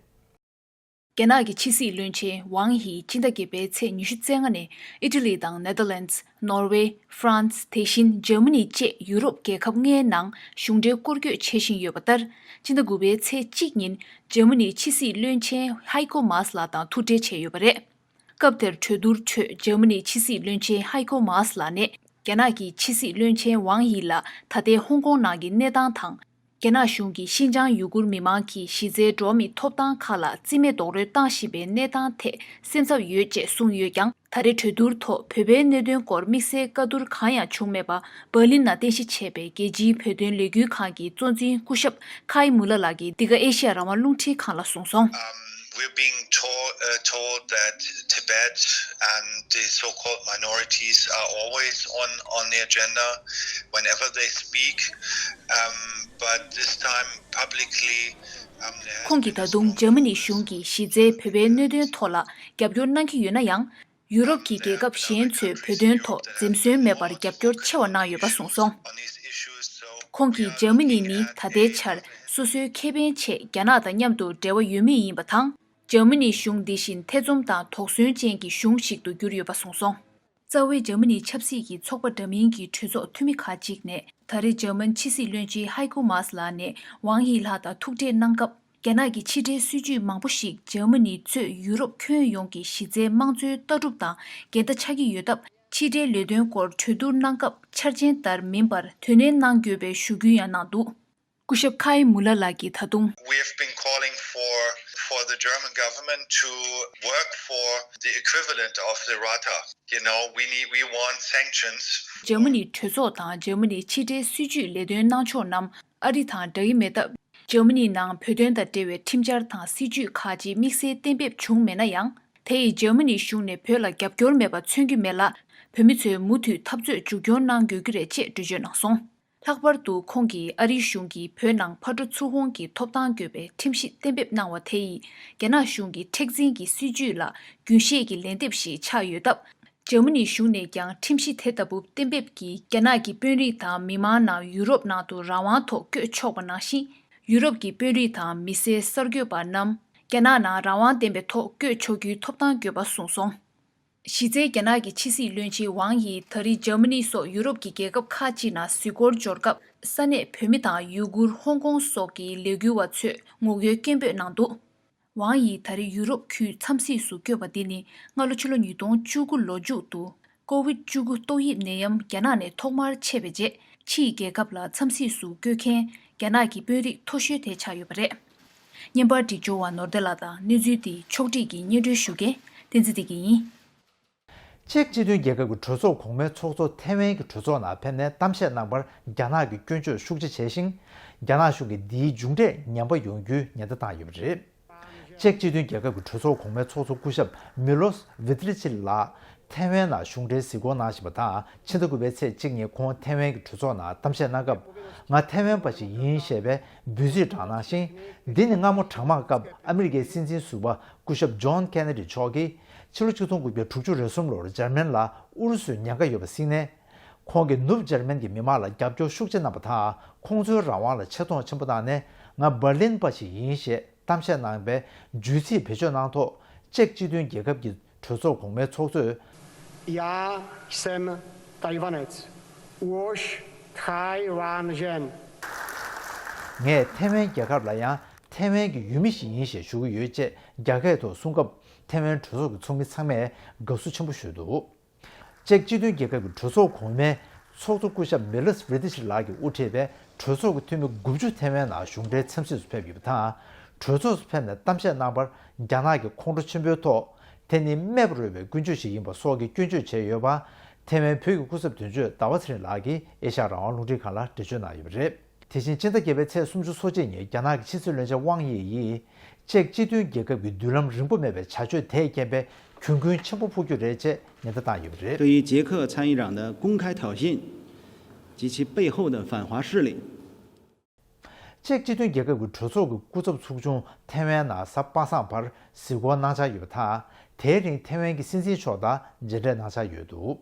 རྒྱ་ནག་གི་ཕྱི་སྲིད་བློན་ཆེན་ཝང་ཡི་སྤྱི་ཟླ་བརྒྱད་པའི་ཚེས་ཉི་ཤུ་རྩ་ལྔ་ནས་ཨི་ཊ་ལི་དང་ནེ་དར་ལེན་ཌི། ནོར་ཝེ། ཧྥ་རན་སི། དེ་བཞིན་འཇར་མ་ནི་བཅས་ཡུ་རོབ་རྒྱལ་ཁབ་ལྔའི་ནང་གཞུང་འབྲེལ་སྐོར་སྐྱོད་བྱེད་བཞིན་ཡོད་པ་ལྟར། སྤྱི་ཟླ་དགུ་པའི་ཚེས་གཅིག་ཉིན་འཇར་མ་ནིའི་ཕྱི་སྲིད་བློན་ཆེན་ཧའི་ཀོ་མཱས་ལགས་དང་ཐུག་འཕྲད་བྱས་ཡོད་པ་རེད། སྐབས་དེར་གྲོས་བསྡུར་ཁྲོད་འཇར་མ་ནིའི་ཕྱི་སྲིད་བློན་ཆེན་ཧའི་ཀོ་མཱས་ལགས་ནས་རྒྱ་ནག་གི་ཕྱི་སྲིད་བློན་ཆེན་ཝང་ཡི་ལ་ད་ལྟའི་ཧོང་ཀོང་ནང་གི་གནས་སྟངས་དང་། རྒྱ་ནག་གཞུང་གིས་ཤིན་ཅང་ཡུ་གུར་མི་མང་གི་གཞི་རྩའི་འགྲོ་བ་མིའི་ཐོབ་ཐང་ཁག་ལ་རྩིས་མེད་རྡོག་རོལ་བཏང་བཞིན་པའི་གནས་སྟངས་ཐད་སེམས་འཚབ་ཡོད་ཅེས་གསུངས་ཡོད་ཀྱང་། ད་རེས་གྲོས་བསྡུར་ཐོག་བོད་པའི་གནད་དོན་སྐོར་དམིགས་བསལ་བཀའ་བསྡུར་གང་ཡང་བྱུང་མེད་པ། འབར་ལིན་ནང་རྟེན་གཞི་བྱས་པའི་རྒྱལ་སྤྱིའི་བོད་དོན་ལས་འགུལ་ཁང་གི་གཙོ་འཛིན་སྐུ་ཞབས་ཁའི་མུ་ལ་ལགས་ཀྱིས་འདི་ག་ཨེ་ཤེ་ཡ་རང་དབང་རླུང་འཕྲིན་ཁང་ལ་གསུངས་སོང་། Um, we're being told, uh, told that Tibet and the so-called minorities are always on, on the agenda whenever they speak, um, but this time publicly, um, there has ཁོང་གིས་been a ད་དུང་འཇར་མ་ནི་གཞུང་གིས་གཞི་རྩའི་བོད་པའི་གནད་དོན་ཐོག་ལ་རྒྱབ་སྐྱོར་གནང་གི་ཡོད་ན་ཡང་། ཡུ་རོབ་ཀྱི་རྒྱལ་ཁབ་གཞན་ཚོས་བོད་དོན་ཐོག་འཛེམ་ཟོན་མེད་པར་རྒྱབ་སྐྱོར་ཆེ་བ་གནང་ཡོད་པ་གསུངས་སོང་། ཁོང་གིས་འཇར་མ་ནི་ནི་ད་ལྟའི་ཆར་སོ་སོའི་ཁེ་ཕན་ཆེད་རྒྱ་ནག་དང་མཉམ་དུ་འབྲེལ་བ་ཡོད་མུས་ཡིན་པ་དང་། འཇར་མ་ནི་གཞུང་འདི་བཞིན་ཐེ་ཚོམ་དང་དོགས་ཟོན་ཅན་གྱི་གཞུང་ཞིག་ཏུ་གྱུར་ཡོད་པ་གསུངས་སོང་། རྩ་བའི་འཇར་མ་ནིའི་ཆབ་སྲིད་ཀྱི་ཚོགས་པ་འདྲ་མིན་གྱི་གྲོས་ཚོགས་འཐུས་མི་ཁག་ཅིག་ནས་ད་རེས་འཇར་མན་ཕྱི་སྲིད་བློན་ཆེན་ཧའི་ཀོ་མཱས་ལགས་ནས་ཝང་ཡི་ལགས་དང་ཐུག་འཕྲད་གནང་སྐབས། རྒྱ་ནག་གི་ཕྱི་འབྲེལ་སྲིད་ཇུས་མང་པོ་ཞིག་འཇར་མ་ནི་གཙོས་ཡུ་རོབ་ཁྱོན་ཡོངས་ཀྱི་གཞི་རྩའི་དམངས་གཙོའི་ལྟ་གྲུབ་དང་འགལ་ཟླ་ཆགས་ཀྱི་ཡོད་སྟབས། ཕྱི་འབྲེལ་ལས་དོན་སྐོར་གྲོས་བསྡུར་གནང་སྐབས་འཆར་ཅན་ལྟར་མིན་པར་དོ་ནན་གནང་དགོས་པའི་ཞུ་སྐུལ་ཡང་གནང་འདུག་སྐུ་ཞབས་ཁའི་མུ་ལ་ལགས་ཀྱིས་ད་དུང་། We have been calling for, for the German government to work for the equivalent of the Rata. You know, we need, we want sanctions. འཇར་མ་ནིའི་གྲོས་ཚོགས་དང་འཇར་མ་ནིའི་ཕྱི་འབྲེལ་སྲིད་ཇུས་ལས་དོན་གནང་ཕྱོགས་རྣམས་ཨ་རི་དང་འདྲ་གི་མེད་སྟབས། འཇར་མ་ནིའི་ནང་བོད་དོན་དང་འབྲེལ་བའི་ཁྲིམས་འཆར་དང་སྲིད་ཇུས་ཁག་ཅིག་དམིགས་བསལ་གཏན་འབེབས་བྱུང་མེད་ན་ཡང་། དེ་ཡིས་འཇར་མ་ནིའི་གཞུང་ནས་བོད་ལ་རྒྱབ་སྐྱོར་མེད་པ་མཚོན་གྱི་མེད་ལ། བོད་མི་ཚོས་མུ་མཐུད་འཐབ་རྩོད་མཇུག་སྐྱོང་གནང་དགོས་ཀྱི་རེད་ཅེས་འགྲེལ་བརྗོད་གནང་སོང་། ལྷག་པར་དུ་ཁོང་གིས་ཨ་རིའི་གཞུང་གིས་བོད་ནང་ཕར་འགྲོ་ཚུར་འོང་གི་ཐོབ་ཐང་དགོས་པའི་ཁྲིམས་གཞི་གཏན་འབེབས་གནང་བ་དེ་ཡིས་རྒྱ་ནག་གཞུང་གི་མཁྲེགས་འཛིན་གྱི་སྲིད་ཇུས་ལ་རྒྱུན་ཤེས་ཀྱི་ལན་འདེབས་ཤིག་ཆགས་ཡོད་སྟབས། འཇར་མ་ནིའི་གཞུང་ནས་ཀྱང་ཁྲིམས་གཞི་དེ་ལྟ་བུ་གཏན་འབེབས་ཀྱིས་རྒྱ་ནག་གི་དཔོན་རིགས་དང་མི་མང་རྣམས་ཡུ་རོབ་ནང་དུ་རང་དབང་ཐོག་བསྐྱོད་ཆོག་པ་ནང་བཞིན། ཡུ་རོབ་ཀྱི་དཔོན་རིགས་དང་མི་སེར་གསར་འགོད་པ་རྣམས་རྒྱ་ནག་ནང་རང་དབང་ལྡན་པའི་ཐོག་བསྐྱོད་ཆོག་རྒྱུའི་ཐོབ་ཐང་དགོས་པ་གསུངས་སོང་། གཞི་རྩའི་རྒྱ་ནག་གི་ཕྱི་སྲིད་བློན་ཆེན་ཝང་ཡིས་ད་རེས་འཇར་མ་ནི་སོགས་ཡུ་རོབ་ཀྱི་རྒྱལ་ཁབ་ཁག་ཅིག་ནང་གཟིགས་སྐོར་འབྱོར་སྐབས། ས་གནས་བོད་མི་དང་ཡུ་གུར། ཧོང་ཀོང་སོགས་ཀྱི་ལས་འགུལ་བ་ཚོས་ངོ་རྒོལ་སྐད་འབོད་གནང་འདུག་ཝང་ཡིས་ད་རེས་ཡུ་རོབ་ཁུལ་འཚམས་གཟིགས་སུ་བསྐྱོད་པ་འདི་ནི་སྔ་ལོ་ཕྱི་ལོ་ཉིས་སྟོང་བཅུ་དགུ་ལོ་མཇུག་ཏུ་ཀོ་ཝིད་བཅུ་དགུ་ཏོག་དབྱིབས་ནད་ཡམས་རྒྱ་ནག་ནས་ཐོག་མར་མཆེད་པའི་རྗེས། ཕྱིའི་རྒྱལ་ཁབ་ལ་འཚམས་གཟིགས་སུ་བསྐྱོད་མཁན་རྒྱ་ནག་གི་དཔོན་རིགས་མཐོ་ཤོས་དེ་ཆགས་ཡོད་པ་རེད། བརྙན་པར་སྒྲིག་སྦྱོར་བ་ནོར་བདེ་ལགས་དང་། གནས་ཚུལ་འདི་ཕྱོགས་སྒྲིག་གིས་སྙན་སྒྲོན་ཞུ་མཁན་བསྟན་འཛིན་བདེ་སྐྱིད་ཡིན། ཅེཀ་སྤྱི་མཐུན་རྒྱལ་ཁབ་ཀྱི་གྲོས་ཚོགས་གོང་མའི་ཚོགས་གཙོ་ཐེ་ཝན་གྱི་གྲོས་ཚོགས་ནང་ཕེབས་ནས་གཏམ་བཤད་གནང་བར་རྒྱ་ནག་གིས་སྐྱོན་བརྗོད་ཤུགས་ཆེ་བྱས་ཤིང་། རྒྱ་ནག་གཞུང་གིས་འདིའི་མཇུག་འབྲས་ངན་པ་ཡོང་རྒྱུའི་ཉེན་བརྡ་བཏང་ཡོད་པ་རེད། ཅེཀ་སྤྱི་མཐུན་རྒྱལ་ཁབ་ཀྱི་གྲོས་ཚོགས་གོང་མའི་ཚོགས་གཙོ་སྐུ་ཞབས་མི་ལོས་ཝི་ཏི་ལི་ཅི་ལགས་ཐེ་ཝན་ནང་གཞུང་འབྲེལ་གཟིགས་སྐོར་གནང་བཞིན་པ་དང་། ཕྱི་ཟླ་དགུ་པའི་ཚེས་གཅིག་ཉིན་ཁོང་ཐེ་ཝན་གྱི་གྲོས་ཚོགས་ནང་གཏམ་བཤད་གནང་སྐབས། ང་ཐེ་ཝན་པ་ཞིག་ཡིན་ཞེས་པའི་འབོད་ཚིག་བགྲངས་གནང་ཞིང་། འདི་ནི་སྔ་མོ་གྲང་དམག་སྐབས་ཨ་མི་རི་ཀའི་སྲིད་འཛིན་ཟུར་པ་སྐུ་ཞབས་ཇོན་ཁེ་ནེ་ཌི་མཆོག་གིས་ཕྱི་ལོ་ཆིག་སྟོང་དགུ་བརྒྱ་དྲུག་ཅུ་རེ་གསུམ་ལོར་འཇར་མན་ལ་ཨུ་རུ་སུའི་ཉེན་ཁ་ཡོད་པ་གཟིགས་ནས། ཁོང་གིས་ནུབ་འཇར་མན་གྱི་མི་མང་ལ་རྒྱབ་སྐྱོར་ཤུགས་ཆེ་གནང་བ་དང་། ཁོང་ཚོའི་རང་དབང་ལ་ཆེ་མཐོང་ཆེན་པོ་བཏང་ནས། ང་འབར་ལིན་པ་ཞིག་ཡིན་ཞེས་གཏམ་བཤད་གནང་བའི་བརྗོད་ཚིག་བེད་སྤྱོད་གནང་ཐོག་ཅེཀ་སྤྱི་མཐུན་རྒྱལ་ཁབ་ཀྱི་གྲོས་ཚོགས་གོང་མའི་ཚོགས་གཙོས། Я сам тайванец. Уж тайваньжен. ངས་ཐེ་ཝན་རྒྱལ་ཁབ་ལ་ཡང་ཐེ་ཝན་གྱི་ཡུལ་མི་ཞིག་ཡིན་ཞེས་ཞུ་གི་ཡོད་ཅེས་རྒྱ་སྐད་ཐོག་གསུངས་སྐབས། ཐེ་ཝན་གྲོས་ཚོགས་ཀྱི་ཚོགས་མི་ཚང་མས་དགའ་བསུ་ཆེན་པོ་ཞུས་འདུག་ཅེཀ་སྤྱི་མཐུན་རྒྱལ་ཁབ་ཀྱི་གྲོས་ཚོགས་གོང་མའི་ཚོགས་གཙོ་སྐུ་ཞབས་མི་ལོས་ཝི་ཏི་ལི་ཅི་ལགས་ཀྱིས་དབུ་ཁྲིད་པའི་གྲོས་ཚོགས་ཀྱི་འཐུས་མི་དགུ་བཅུ་ཐེ་ཝན་ནང་གཞུང་འབྲེལ་འཚམས་གཟིགས་སུ་ཕེབས་ཡོད་པ་དང་། གྲོས་ཚོགས་སུ་ཕེབས་ནས་གཏམ་བཤད་གནང་བར་རྒྱ་ནག་གིས་ཁོང་ཁྲོ་ཆེན་པོའི་ཐོག་དེ་ནི་སྨད་པར་འོས་པའི་ཀུན་སྤྱོད་ཞིག་ཡིན་པ་སོགས་ཀྱི་སྐྱོན་བརྗོད་བྱས་ཡོད་པ། ཐེ་ཝན་བོད་ཀྱི་སྐུ་ཚབ་དོན་གཅོད་ཟླ་བ་ཚེ་རིང་ལགས་ཀྱིས་ཨེ་ཤ་ཡ་རང་དབང་རླུང་འཕྲིན་ཁང་ལ་འགྲེལ་བརྗོད་གནང་ཡོད་པ་རེད། དེ་བཞིན་ཕྱི་ཟླ་བརྒྱད་པའི་ཚེས་སོ་གཅིག་ཉིན་རྒྱ་ནག་གི་ཕྱི་སྲིད་བློན་ཆེན་ཝང་དབྱི་ཡིས་ཅེཀ་སྤྱི་མཐུན་རྒྱལ་ཁབ་ཀྱི་མདུན་ལམ་རིང་པོ་མེད་པའི་བྱ་སྤྱོད་དེས་རྐྱེན་པས་གྱོང་གུན་ཆེན་པོ་ཕོག་རྒྱུ་རེད་ཅེས་ཉེན་བརྡ་བཏང་ཡོད་པ་རེད། 对于捷克参议长的公开挑衅及其背后的反华势力， ཅེཀ་སྤྱི་མཐུན་རྒྱལ་ཁབ་ཀྱི་གྲོས་ཚོགས་ཀྱི་སྐུ་ཚབ་ཚོགས་ཆུང་ཐེ་ཝན་ནང་གཟའ་པ་སངས་བར་གཟིགས་སྐོར་གནང་འཆར་ཡོད་པ་དང་། དེའི་རིང་ཐེ་ཝན་གྱི་སྲིད་འཛིན་མཆོག་དང་མཇལ་འཕྲད་གནང་འཆར་ཡོད་འདུག་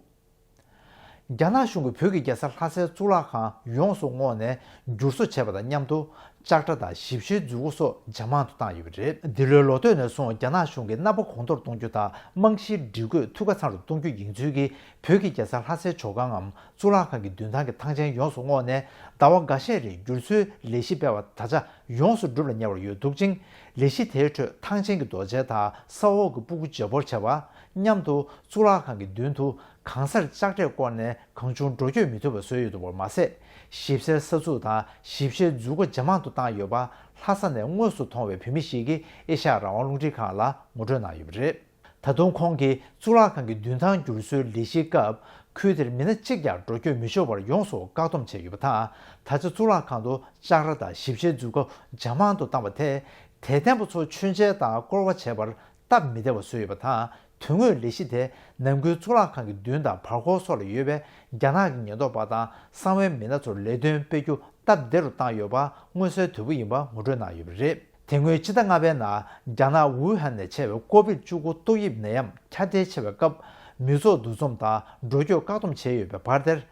རྒྱ་ནག་གཞུང་གིས་བོད་ཀྱི་རྒྱལ་ས་ལྷ་སའི་གཙུག་ལག་ཁང་ཡོངས་སུ་བསྔོགས་ནས་བསྒྱུར་བཟོ་བྱས་པ་དང་མཉམ་དུ། ལྕགས་དྲ་དང་ཞིབ་བཤེར་མཛུབ་གུ་སོགས་ཇེ་མང་དུ་བཏང་ཡོད་པ་རེད། འདི་ལོའི་ལོ་སྟོད་ནས་བཟུང་རྒྱ་ནག་གཞུང་གིས་གནའ་སྤོ་གོང་མཐོར་གཏོང་རྒྱུ་དང་རྨང་གཞིའི་སྒྲིག་བཀོད་འཐུས་ཁ་ཚང་རུ་གཏོང་རྒྱུ་ཡིན་ཚུལ་གྱིས། བོད་ཀྱི་རྒྱལ་ས་ལྷ་སའི་ཇོ་ཁང་ངམ་གཙུག་ལག་ཁང་གི་མདུན་ཐང་གི་ཐང་ཆེན་ཡོངས་སུ་བསྔོགས་ནས། ཟླ་བ་འགའ་ཤས་རིང་བསྒྱུར་བཟོའི་ལས་གཞི་སྤེལ་བ་ད་ཆ་ཡོངས་སུ་གྲུབ་ལ་ཉེ་བར་ཡོད་འདུག་ཅིང་། ལས་གཞི་དེའི་ཁྲོད་ཐང་ཆེན་གྱི་རྡོ་གཅལ་དང་ས་འོག་གི་སྤུ་གུ་བརྗེ་སྤོར་བྱ་བ། མཉམ་དུ་གཙུག་ལག་ཁང་གི་མདུན་དུ་གང་སར་ལྕགས་དྲས་བསྐོར་ནས་གང་བྱུང་འགྲོ་སྐྱོད་མི་ཐུབ་པ་བཟོས་ཡོད་འདུག་པ་མ་ཟད། ཞིབ་གསལ་ས་ཚུགས་དང་ཞིབ་བཤེར་མཛུབ་གུ་ཇེ་མང་དུ་བཏང་ཡོད་པ་ལྷ་ས་ནས་དངོས་སུ་མཐོང་བའི་བོད་མི་ཞིག་གིས་ཨེ་ཤ་ཡ་རང་དབང་རླུང་འཕྲིན་ཁང་ལ་ངོ་སྤྲོད་གནང་ཡོད་པ་རེད། ད་དུང་ཁོང་གིས་གཙུག་ལག་ཁང་གི་མདུན་ཐང་བསྒྱུར་བཟོའི་ལས་གཞིའི་སྐབས། ཁུལ་དེར་མི་སྣ་གཅིག་ཀྱང་འགྲོ་སྐྱོད་མི་ཆོག་པར་ཡོངས་སུ་བཀག་སྡོམ་བྱས་ཡོད་པ་དང་། ད་ཆ་གཙུག་ལག་ཁང་དུ་ལྕགས་ར་དང་ཞིབ་བཤེར་མཛུབ་གུ་ཇེ་མང་དུ་བཏང་བ་དེས། དད་ལྡན་པ་ཚོ་མཆོད་མཇལ་དང་སྐོར་བ་བྱེད་པར་སྟབས་མི་བདེ་བ་བཟོས་ཡོད་པ་དང་། དོན་དངོས་ལས་གཞི་དེ་ནམ་རྒྱུན་གཙུག་ལག་ཁང་གི་མདུན་དང་བར་སྐོར་སོགས་ལ་ཡོད་པའི་རྒྱ་ནག་གི་ཉེན་རྟོག་པ་དང་གསང་བའི་མི་སྣ་ཚོར་ལས་དོན་སྤེལ་རྒྱུ་སྟབས་བདེ་རུ་བཏང་ཡོད་པ་མངོན་གསལ་དོད་པོ་ཡིན་པ་ངོ་སྤྲོད་གནང་ཡོད་པ་རེད། དེ་སྔོན་ཕྱི་ཟླ་ལྔ་པའི་ནང་རྒྱ་ནག་ཝུ་ཧན་ནས་མཆེད་པའི་ཀོ་བིད་བཅུ་དགུ་ཏོག་དབྱིབས་ནད་ཡམས་ཁྱབ་གདལ་ཆེ་བའི་སྐབས། མི་ཚོགས་འདུ་འཛོམས་དང་འགྲོ་སྐྱོད་བཀག་སྡོམ་བྱས་ཡོད་པའི་བར་དེར།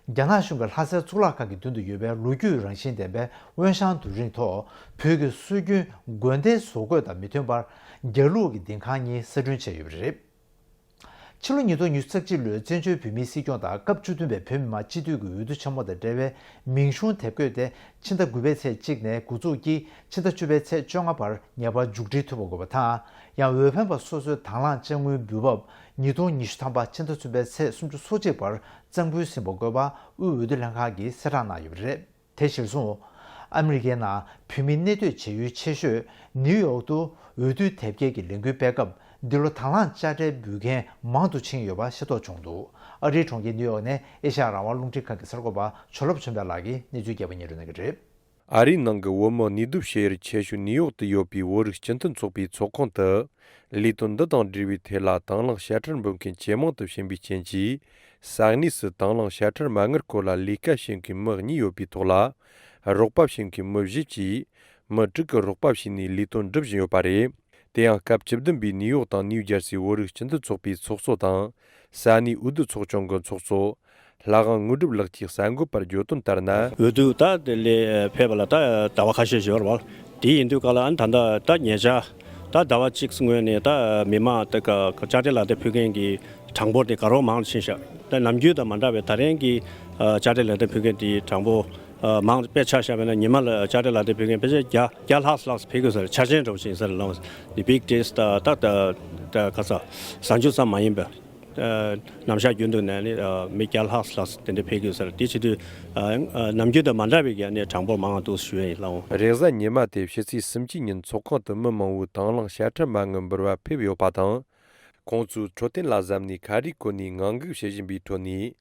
རྒྱ་ནག་གཞུང་གིས་ལྷ་སའི་གཙུག་ལག་ཁང་གི་མདུན་དུ་ཡོད་པའི་ལོ་རྒྱུས་རང་བཞིན་ལྡན་པའི་དབོན་ཞང་དུས་རིང་ཐོག་བོད་ཀྱི་སྲོལ་རྒྱུན་དགོན་སྡེའི་བཟོ་བཀོད་དང་མི་མཐུན་པར། རྒྱ་ལུགས་ཀྱི་ལྡིང་ཁང་གཉིས་གསར་སྐྲུན་བྱས་ཡོད་པ་རེད། ཕྱི་ལོ་ཉིས་སྟོང་ཉི་ཤུ་རྩ་གཅིག་ལོའི་བཙན་བྱོལ་བོད་མིའི་སྲིད་སྐྱོང་དང་སྐབས་བཅུ་བདུན་པའི་བོད་མི་མང་སྤྱི་འཐུས་ཀྱི་འོས་བསྡུ་ཆེན་མོ་དང་འབྲེལ་བའི་མིང་གཞུང་དེབ་འགོད་དེ། ཕྱི་ཟླ་དགུ་པའི་ཚེས་གཅིག་ནས་འགོ་འཛུགས་ཀྱིས་ཕྱི་ཟླ་བཅུ་པའི་ཚེས་བཅོ་ལྔ་བར་ངེས་པར་མཇུག་སྒྲིལ་ཐུབ་པ་དགོས་པ་དང་། ཡང་འོས་འཕེན་པ་སོ་སོའི་དང་བླངས་དཔྱ་དངུལ་འབུལ་འབབ་ཉིས་སྟོང་ཉི་ཤུ་ཐམ་པ་ཕྱི་ཟླ་གསུམ་པའི་ཚེས་སུམ་ཅུ་སོ་གཅིག་བར་གཙང་ཕུད་ཟིན་པ་དགོས་པ་དབུས་འོས་བསྡུ་ལྷན་ཁང་གིས་གསལ་བསྒྲགས་གནང་ཡོད་པ་རེད། དེ་གཞིར་བཟུང་། ཨ་མི་རི་ཀའི་ནང་བོད་མི་གནས་སྡོད་བྱེད་ཡུལ་ཆེ་ཤོས་ནིའུ་ཡོག་ཏུ་འོས་བསྡུ་དེབ་སྐྱེལ་གྱི་ལས་འགུལ་སྤེལ་སྐབས། འདི་ལོ་དང་བླངས་དཔྱ་ཁྲལ་འབུལ་མཁན་མང་དུ་ཕྱིན་ཡོད་པ་ཤེས་རྟོགས་བྱུང་འདུག་ཨ་རིའི་གྲོང་ཁྱེར་ནིའུ་ཡོག་ནས་ཨེ་ཤ་ཡ་རང་དབང་རླུང་འཕྲིན་ཁང་གི་གསར་འགོད་པ་ཇོ་ལེབ་ཆོས་འཕེལ་ལགས་ཀྱིས་གནས་ཚུལ་རྒྱས་པ་སྙན་སྒྲོན་གནང་གི་རེད། ཨ་རིའི་ནང་གི་བོད་མི་གནས་སྡོད་བྱེད་ཡུལ་ཆེ་ཤོས་ནིའུ་ཡོག་ཏུ་ཡོད་པའི་བོད་རིགས་སྤྱི་མཐུན་ཚོགས་པའི་ཚོགས་ཁང་དུ། ལས་དོན་འདི་དང་འབྲེལ་བའི་ཐད་ལ་དང་བླངས་དཔྱ་ཁྲལ་འབུལ་མཁན་ཇེ་མང་དུ་ཕྱིན་པའི་རྐྱེན་གྱིས། ས་གནས་སུ་དང་བླངས་དཔྱ་ཁྲལ་མ་དངུལ་སྐོར་ལ་ལས་ཀ་བྱེད་མཁན་མི་གཉིས་ཡོད་པའི་ཐོག་ལ། རོགས་པ་བྱེད་མཁན་མི་བཞི་གྱིས། མི་དྲུག་གིས་རོགས་པ་བྱས་ནས་ལས་དོན་སྒྲུབ་བཞིན་ཡོད་པ་རེད། དེ་ཡང་སྐབས་བཅུ་བདུན་པའི་ནིའུ་ཡོག་དང་ནིའུ་ཇར་སིའི་བོད་རིགས་སྤྱི་མཐུན་ཚོགས་པའི་ཚོགས་གཙོ་དང་། ས་གནས་འོས་བསྡུ་ཚོགས་ཆུང་གི་ཚོགས་གཙོ། ལྷ་དབང་དངོས་གྲུབ་ལགས་ཀྱིས་གསར་འགོད་པར་བརྗོད་དོན་ལྟར་ན། འོས་བསྡུ་ད་དེ་ལས་ཕེབས་པ་ལ་ད་ཟླ་བ་ཁ་ཤས་ཤིག་ཡོད་རེད་བ། དེ་ཡིན་དུས་ག་ལ་ཨ་ནི་ད་ལྟ་ད་ཉེ་ཆར་ད་ཟླ་བ་གཅིག་སྔོན་ནས་ད་མི་མང་དེ་ག་དཔྱ་ཁྲལ་ལག་དེབ་ཕུལ་མཁན་གྱི་གྲངས་འབོར་དེ་དགའ་རབ་མང་དུ་ཕྱིན་ཤག་ད་ནམ་རྒྱུན་དང་མ་འདྲ་བའི་ད་རིང་གི་དཔྱ་ཁྲལ་ལག་དེབ་ཕུལ་མཁན་དེའི་གྲངས་འབོར་མང་དཔེ་ཆ་བཞག་པ་ན་ཉི་མ་ལ་དཔྱ་ཁྲལ་ལག་དེབ་ཕུལ་མཁན་ཕལ་ཆེར་བརྒྱ་བརྒྱ་ལྷག་ཙམ་ཕུལ་དགོས་ས་རེད། འཆར་ཅན་འདྲ་བོ་ཞིག་ཡིན་ས་རེད། ལོངས་ནི་བིག་ཏེས་ད་ད་ད་ག་ས་གཟའ་མཇུག་ཙམ་མ་ཡིན་པའི། ནམ་ཞག་རྒྱུན་དུ་ནས་ནི་མི་བརྒྱ་ལྷག་ལྷག་དེ་འདྲ་ཕེབས་ཀྱི་ཡོད་ས་རེད། དེ་བྱེད་དུས་ནམ་རྒྱུན་དང་མ་འདྲ་བའི་གི་ནི་གྲངས་འབོར་མང་བ་འདུག་ཞུ་ཡ་ཡིན་ལགས། རེས་གཟའ་ཉི་མ་དེ་ཕྱི་ཚེས་སུམ་ཅུ་ཉིན་ཚོགས་ཁང་དུ་མི་མང་བོས་དང་བླངས་དཔྱ་ཁྲལ་མ་དངུལ་འབུལ་བར་ཕེབས་ཡོད་པ་དང་། ཁོང་ཚོས་འཕྲོད་བསྟེན་ལ་གཟབ་ནས་ཁ་རས་གོན་ནས་ངང་སྒུག་བྱེད་བཞིན་པའི་ཁྲོད་ནས།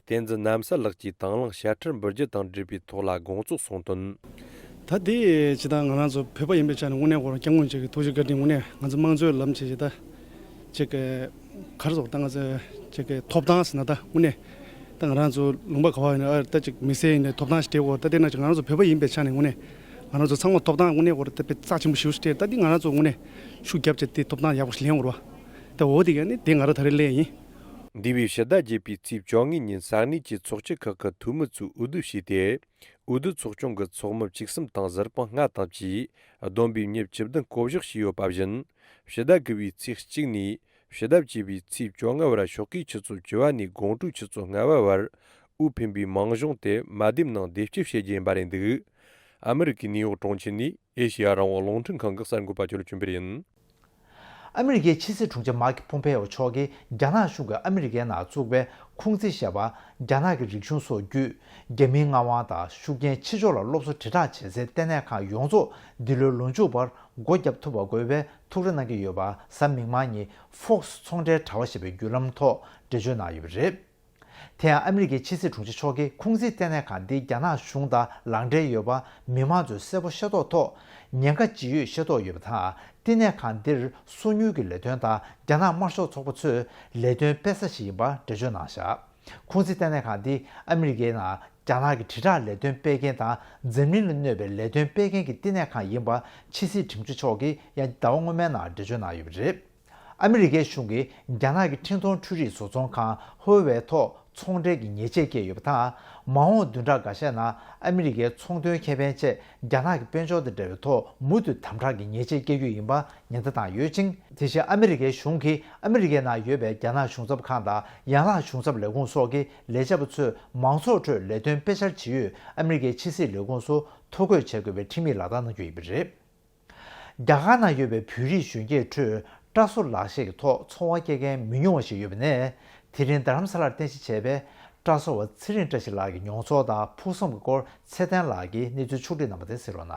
བསྟན་འཛིན་རྣམ་གསལ་ལགས་ཀྱིས་དང་བླངས་དཔྱ་ཁྲལ་འབུལ་རྒྱུ་དང་འབྲེལ་བའི་ཐོག་ལ་དགོངས་ཚུལ་གསུངས་དོན། ད་དེ་ཇི་ལྟར་ང་རང་ཚོ་བོད་པ་ཡིན་པའི་ཆ་ནས་དངོས་གནས་ཁོ་རང་སྐྱབས་མགོན་མཆོག་གི་ཐུགས་རྗེ་བཀའ་དྲིན་དངོས་གནས་ང་ཚོ་དམངས་གཙོའི་ལམ་བྱས་ཇི་ལྟར་ཅིག་གི་གར་སོགས་ད་ང་ཚོ་ཅིག་གི་ཐོབ་ཐང་ཟེར་ན་ད་དངོས་གནས་ད་ང་རང་ཚོ་ལུང་པ་ག་བ་ཡིན་ན་ཨ་ད་ཅིག་མི་སེར་ཡིན་ནའི་ཐོབ་ཐང་ཞིག་སྤྲད་དགོས། ད་དེ་ན་ཅིག་ང་རང་ཚོ་བོད་པ་ཡིན་པའི་ཆ་ནས་དངོས་གནས་ང་རང་ཚོ་ཚང་མ་ཐོབ་ཐང་དངོས་གནས་ཁོ་རང་ད་དཔེ་རྩ་ཆེན་པོ་ཞེ་པོ་ཞིག་སྤྲད། ད་འདི་ང་རང་ཚོ་དངོས་གནས་ཤུགས་རྒྱབ་བྱས་དེ་ཐོབ་ཐང་ཡག་པོ་ཞིག་ལེན་དགོས་རེད་བ། ད་འོ་དེ་ག་ནི་དེ་ང་རང་ད་རེས་ལས་ཡིན། འདས་པའི་ཕྱི་ཟླ་བརྒྱད་པའི་ཚེས་བཅོ་ལྔ་ཉིན་ས་གནས་ཀྱི་ཚོགས་སྤྱི་ཁག་གི་འཐུས་མི་ཚོས་འོས་བསྡུ་བྱས་ཏེ། འོས་བསྡུ་ཚོགས་ཆུང་གི་ཚོགས་མི་བཅུ་གསུམ་དང་ཟུར་དཔང་ལྔ་དང་བཅས་བསྡོམས་པས་མི་བཅུ་བདུན་བསྐོ་གཞག་བྱས་ཡོད་པ་བཞིན། ཕྱི་ཟླ་དགུ་པའི་ཚེས་གཅིག་ནས་ཕྱི་ཟླ་བཅུ་པའི་ཚེས་བཅོ་ལྔ་བར་ཕྱོགས་ཁག་ཆུ་ཚོད་བཅུ་པ་ནས་དགོང་དྲོའི་ཆུ་ཚོད་ལྔ་པ་བར་འོས་འཕེན་པའི་མང་གཞུང་དེ་མ་བསྡེབས་ནང་བསྡེབ་སྐྱེལ་བྱེད་རྒྱུ་ཡིན་པ་རེད་འདུག་ཨ་མི་རི་ཀའི་ནིའུ་ཡོག་གྲོང་ཁྱེར་ནས་ཨེ་ཤེ་ཡ་རང་དབང་རླུང་འཕྲིན་ཁང་གི་གསར་འགོད་པ་ཇོ་ལེབ་ཆོས་འཕེལ་ཡིན། ཨ་མི་རི་ཀའི་ཕྱི་སྲིད་དྲུང་ཆེ་མཱིག་ཕོམ་པེ་ཨོ་མཆོག་གིས་རྒྱ་ནག་གཞུང་གིས་ཨ་མི་རི་ཀའི་ནང་བཙུགས་པའི་ཁུང་ཙི་ཞེས་པ་རྒྱ་ནག་གི་རིག་གཞུང་སོགས་བརྒྱུད། རྒྱ་མིའི་མངའ་དབང་དང་ཤུགས་རྐྱེན་ཕྱི་ཕྱོགས་ལ་སློབ་གསོ་དྲིལ་བསྒྲགས་བྱེད་སའི་ལྟེ་གནས་ཁང་ཡོངས་རྫོགས་འདི་ལོའི་ལོ་མཇུག་བར་སྒོ་བརྒྱབ་ཐུབ་པ་དགོས་པའི་ཐུགས་རེ་གནང་གི་ཡོད་པ་གཟའ་མིག་དམར་ཉིན་Fox་ཚོང་འབྲེལ་དྲ་བ་ཞེས་པའི་བརྒྱུད་ལམ་ཐོག་འགྲེལ་བརྗོད་གནང་ཡོད་པ་རེད། དེ་ཡང་ཨ་མི་རི་ཀའི་ཕྱི་སྲིད་དྲུང་ཆེ་མཆོག་གིས་ཁུང་ཙི་ལྟེ་གནས་ཁང་འདི་རྒྱ་ནག་གཞུང་དང་ལག་འབྲེལ་ཡོད་པ་མི་མང་ཚོས་གསལ་པོ་ཤེས་རྟོགས་ཐོག་ཉེན་ཁ་ཇི་ཡོད་ཤེས་རྟོགས་ཡོད་པ་དང་། ལྟེ་གནས་ཁང་འདིར་སོ་ཉུལ་གྱི་ལས་དོན་དང་རྒྱ་ནག་དམར་ཤོག་ཚོགས་པ་ཚོས་ལས་དོན་སྤེལ་ས་ཞིག་ཡིན་པ་འགྲེལ་བརྗོད་གནང་བཞག་ཁུང་ཙི་ལྟེ་གནས་ཁང་འདི་ཨ་མི་རི་ཀའི་ནང་རྒྱ་ནག་གི་དྲིལ་བསྒྲགས་ལས་དོན་སྤེལ་མཁན་དང་འཛམ་གླིང་ལ་གནོད་པའི་ལས་དོན་སྤེལ་མཁན་གྱི་བསྟི་གནས་ཁང་ཡིན་པ་ཕྱི་སྲིད་དྲུང་ཆེ་མཆོག་གིས་ཡང་ཟླ་བ་སྔོན་མའི་ནང་འགྲེལ་བརྗོད་གནང་ཡོད་པ་རེད། ཨ་མི་རི་ཀའི་གཞུང་གིས་རྒྱ་ནག་གི་འཕྲིན་གཏོང་འཕྲུལ་རིག་བཟོ་ཚོང་ཁང་ཧུའེ་ཝེ་ཐོག་ཚོང་འབྲེལ་གྱི་ཉེས་ཆད་བཀལ་ཡོད་པ་དང་། མ་འོངས་བདུན་ཕྲག་འགའ་ཤས་ནང་ཨ་མི་རི་ཀའི་ཚོང་དོན་ཁེ་ཕན་ཆེད་རྒྱ་ནག་གི་དཔལ་འབྱོར་དང་འབྲེལ་བའི་ཐོག་མུ་མཐུད་དམ་དྲག་གི་ཉེས་ཆད་བཀལ་རྒྱུ་ཡིན་པ་ཉེན་བརྡ་བཏང་ཡོད་ཅིང་། དེ་བཞིན་ཨ་མི་རི་ཀའི་གཞུང་གིས་ཨ་མི་རི་ཀའི་ནང་ཡོད་པའི་རྒྱ་ནག་གཞུང་ཚབ་ཁང་དང་ཡན་ལག་གཞུང་ཚབ་ལས་ཁུངས་སོགས་ཀྱི་ལས་བྱེད་པ་ཚོས་མང་ཚོགས་ཁྲོད་ལས་དོན་སྤེལ་འཆར་ཇི་ཡོད་ཨ་མི་རི་ཀའི་ཕྱི་སྲིད་ལས་ཁུངས་སུ་ཐོ་འགོད་བྱེད་དགོས་པའི་ཁྲིམས་ཡིག་ལག་བསྟར་གནང་རྒྱུ་ཡིན་པ་རེད། རྒྱ་གར་ནང་ཡོད་པའི་བོད་རིགས་གཞོན་སྐྱེས་ཁྲོད་སྐྲ་གསོ་ལག་ཤེས་ཀྱི་ཐོག་འཚོ་བ་སྐྱེལ་མཁན་མི་ཉུང་བ་ཞིག་ཡོད་པ་ནས། དེ་རིང་རྡ་རམ་ས་ལར་རྟེན་གཞི་བྱས་པའི་སྐྲ་གསོ་བ་ཚེ་རིང་བཀྲ་ཤིས་ལགས་ཀྱི་མྱོང་ཚོར་དང་ཕུགས་བསམ་གྱི་སྐོར་ཚེ་བརྟན་ལགས་ཀྱིས་གནས་ཚུལ་ཕྱོགས་བསྒྲིགས་གནང་བ་དེ་གཟིགས་རོགས་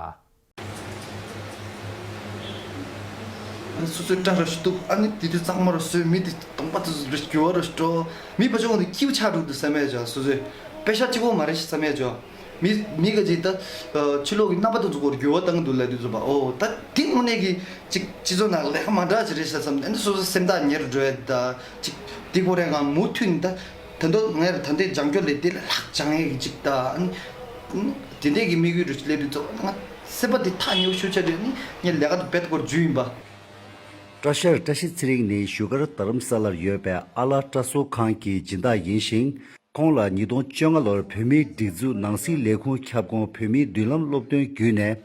གནང་། སོ་སོའི་སྐྲ་རུ་ཞིག་གཏུབ། ཨ་ནི་དེ་དུས་གཙང་མ་རུ་བཟོས། མི་དེ་སྟོང་པ་དེ་ཚོ་རུ་འགྱུར་བ་རུ་འགྲོ། མི་ཕ་ཆུང་དེ་ཁྱིའུ་ཆགས་འགྲོ་འདུག་བསམ་ཡས་ཅོ། སོ་སོའི་པེ་ཤ་གཅིག་པོ་མ་རེད་ཤི་བསམ་ཡས་ཅོ། མི་མི་ག་ཅིག་ད་ཕྱི་ལོགས་ཀྱི་རྣམ་པ་དེ་ཚོ་སྐོར་འགྱུར་བ་བཏང་གི་འདུག་ལབ་དུས་ཚོ་པ། ཨོ་ད་དེ་དངོས་གནས་ཀྱི་ཅིག་སྤྱི་ཚོགས་ནང་ལས་ཀ་མ་འདྲ་ཅིག་རེད་ཤག་བསམ། ཨ་ནི་སོ་སོ་སེམས་ཐག་ཉེ་རུ་འགྲོ་ཡས། ད་ཅིག་དེ་ཁོ་རང་གང་མུ་མཐུད་ནས་ད་ད་མདོ་ངས་ད་ལྟའི་སྦྱང་རྒྱུ་ལས་དེ་ལས་ལྷག་སྦྱང་ཡས་ཀྱི་ཅིག་ད། ཨ་ནི་དེ་འདྲས་ཀྱི་དམིགས་ཡུལ་རུ་སླེབས་དུས་ཚོ་ང་སེམས་པ་དེ་ཐག་ཉེ་བོ་ཤུགས་ཆེ་རེད། ཨ་ནི་ངས་ལས་ཀ་དེ་རྦད་དེ་སྐོར་འཇུས་ཡིན་པ། སྐྲ་བཞར་བཀྲ་ཤིས་ཚེ་རིང་ནི་བཞུགས་སྒར་རྡ་རམ་ས་ལར་ཡོད་པའི་ཨ་ལ་སྐྲ་བཟོ་ཁང་གི་སྦྱིན་བདག་ཡིན་ཞིང་། ཁོང་ལ་ཉིས་སྟོང་བཅོ་ལྔ་ལོར་བོད་མིའི་སྒྲིག་འཛུགས་ནང་སྲིད་ལས་ཁུངས་ཁྱབ་ཁོངས་བོད་མིའི་མདུན་ལམ་སློབ་སྟོན་བརྒྱུད་ནས་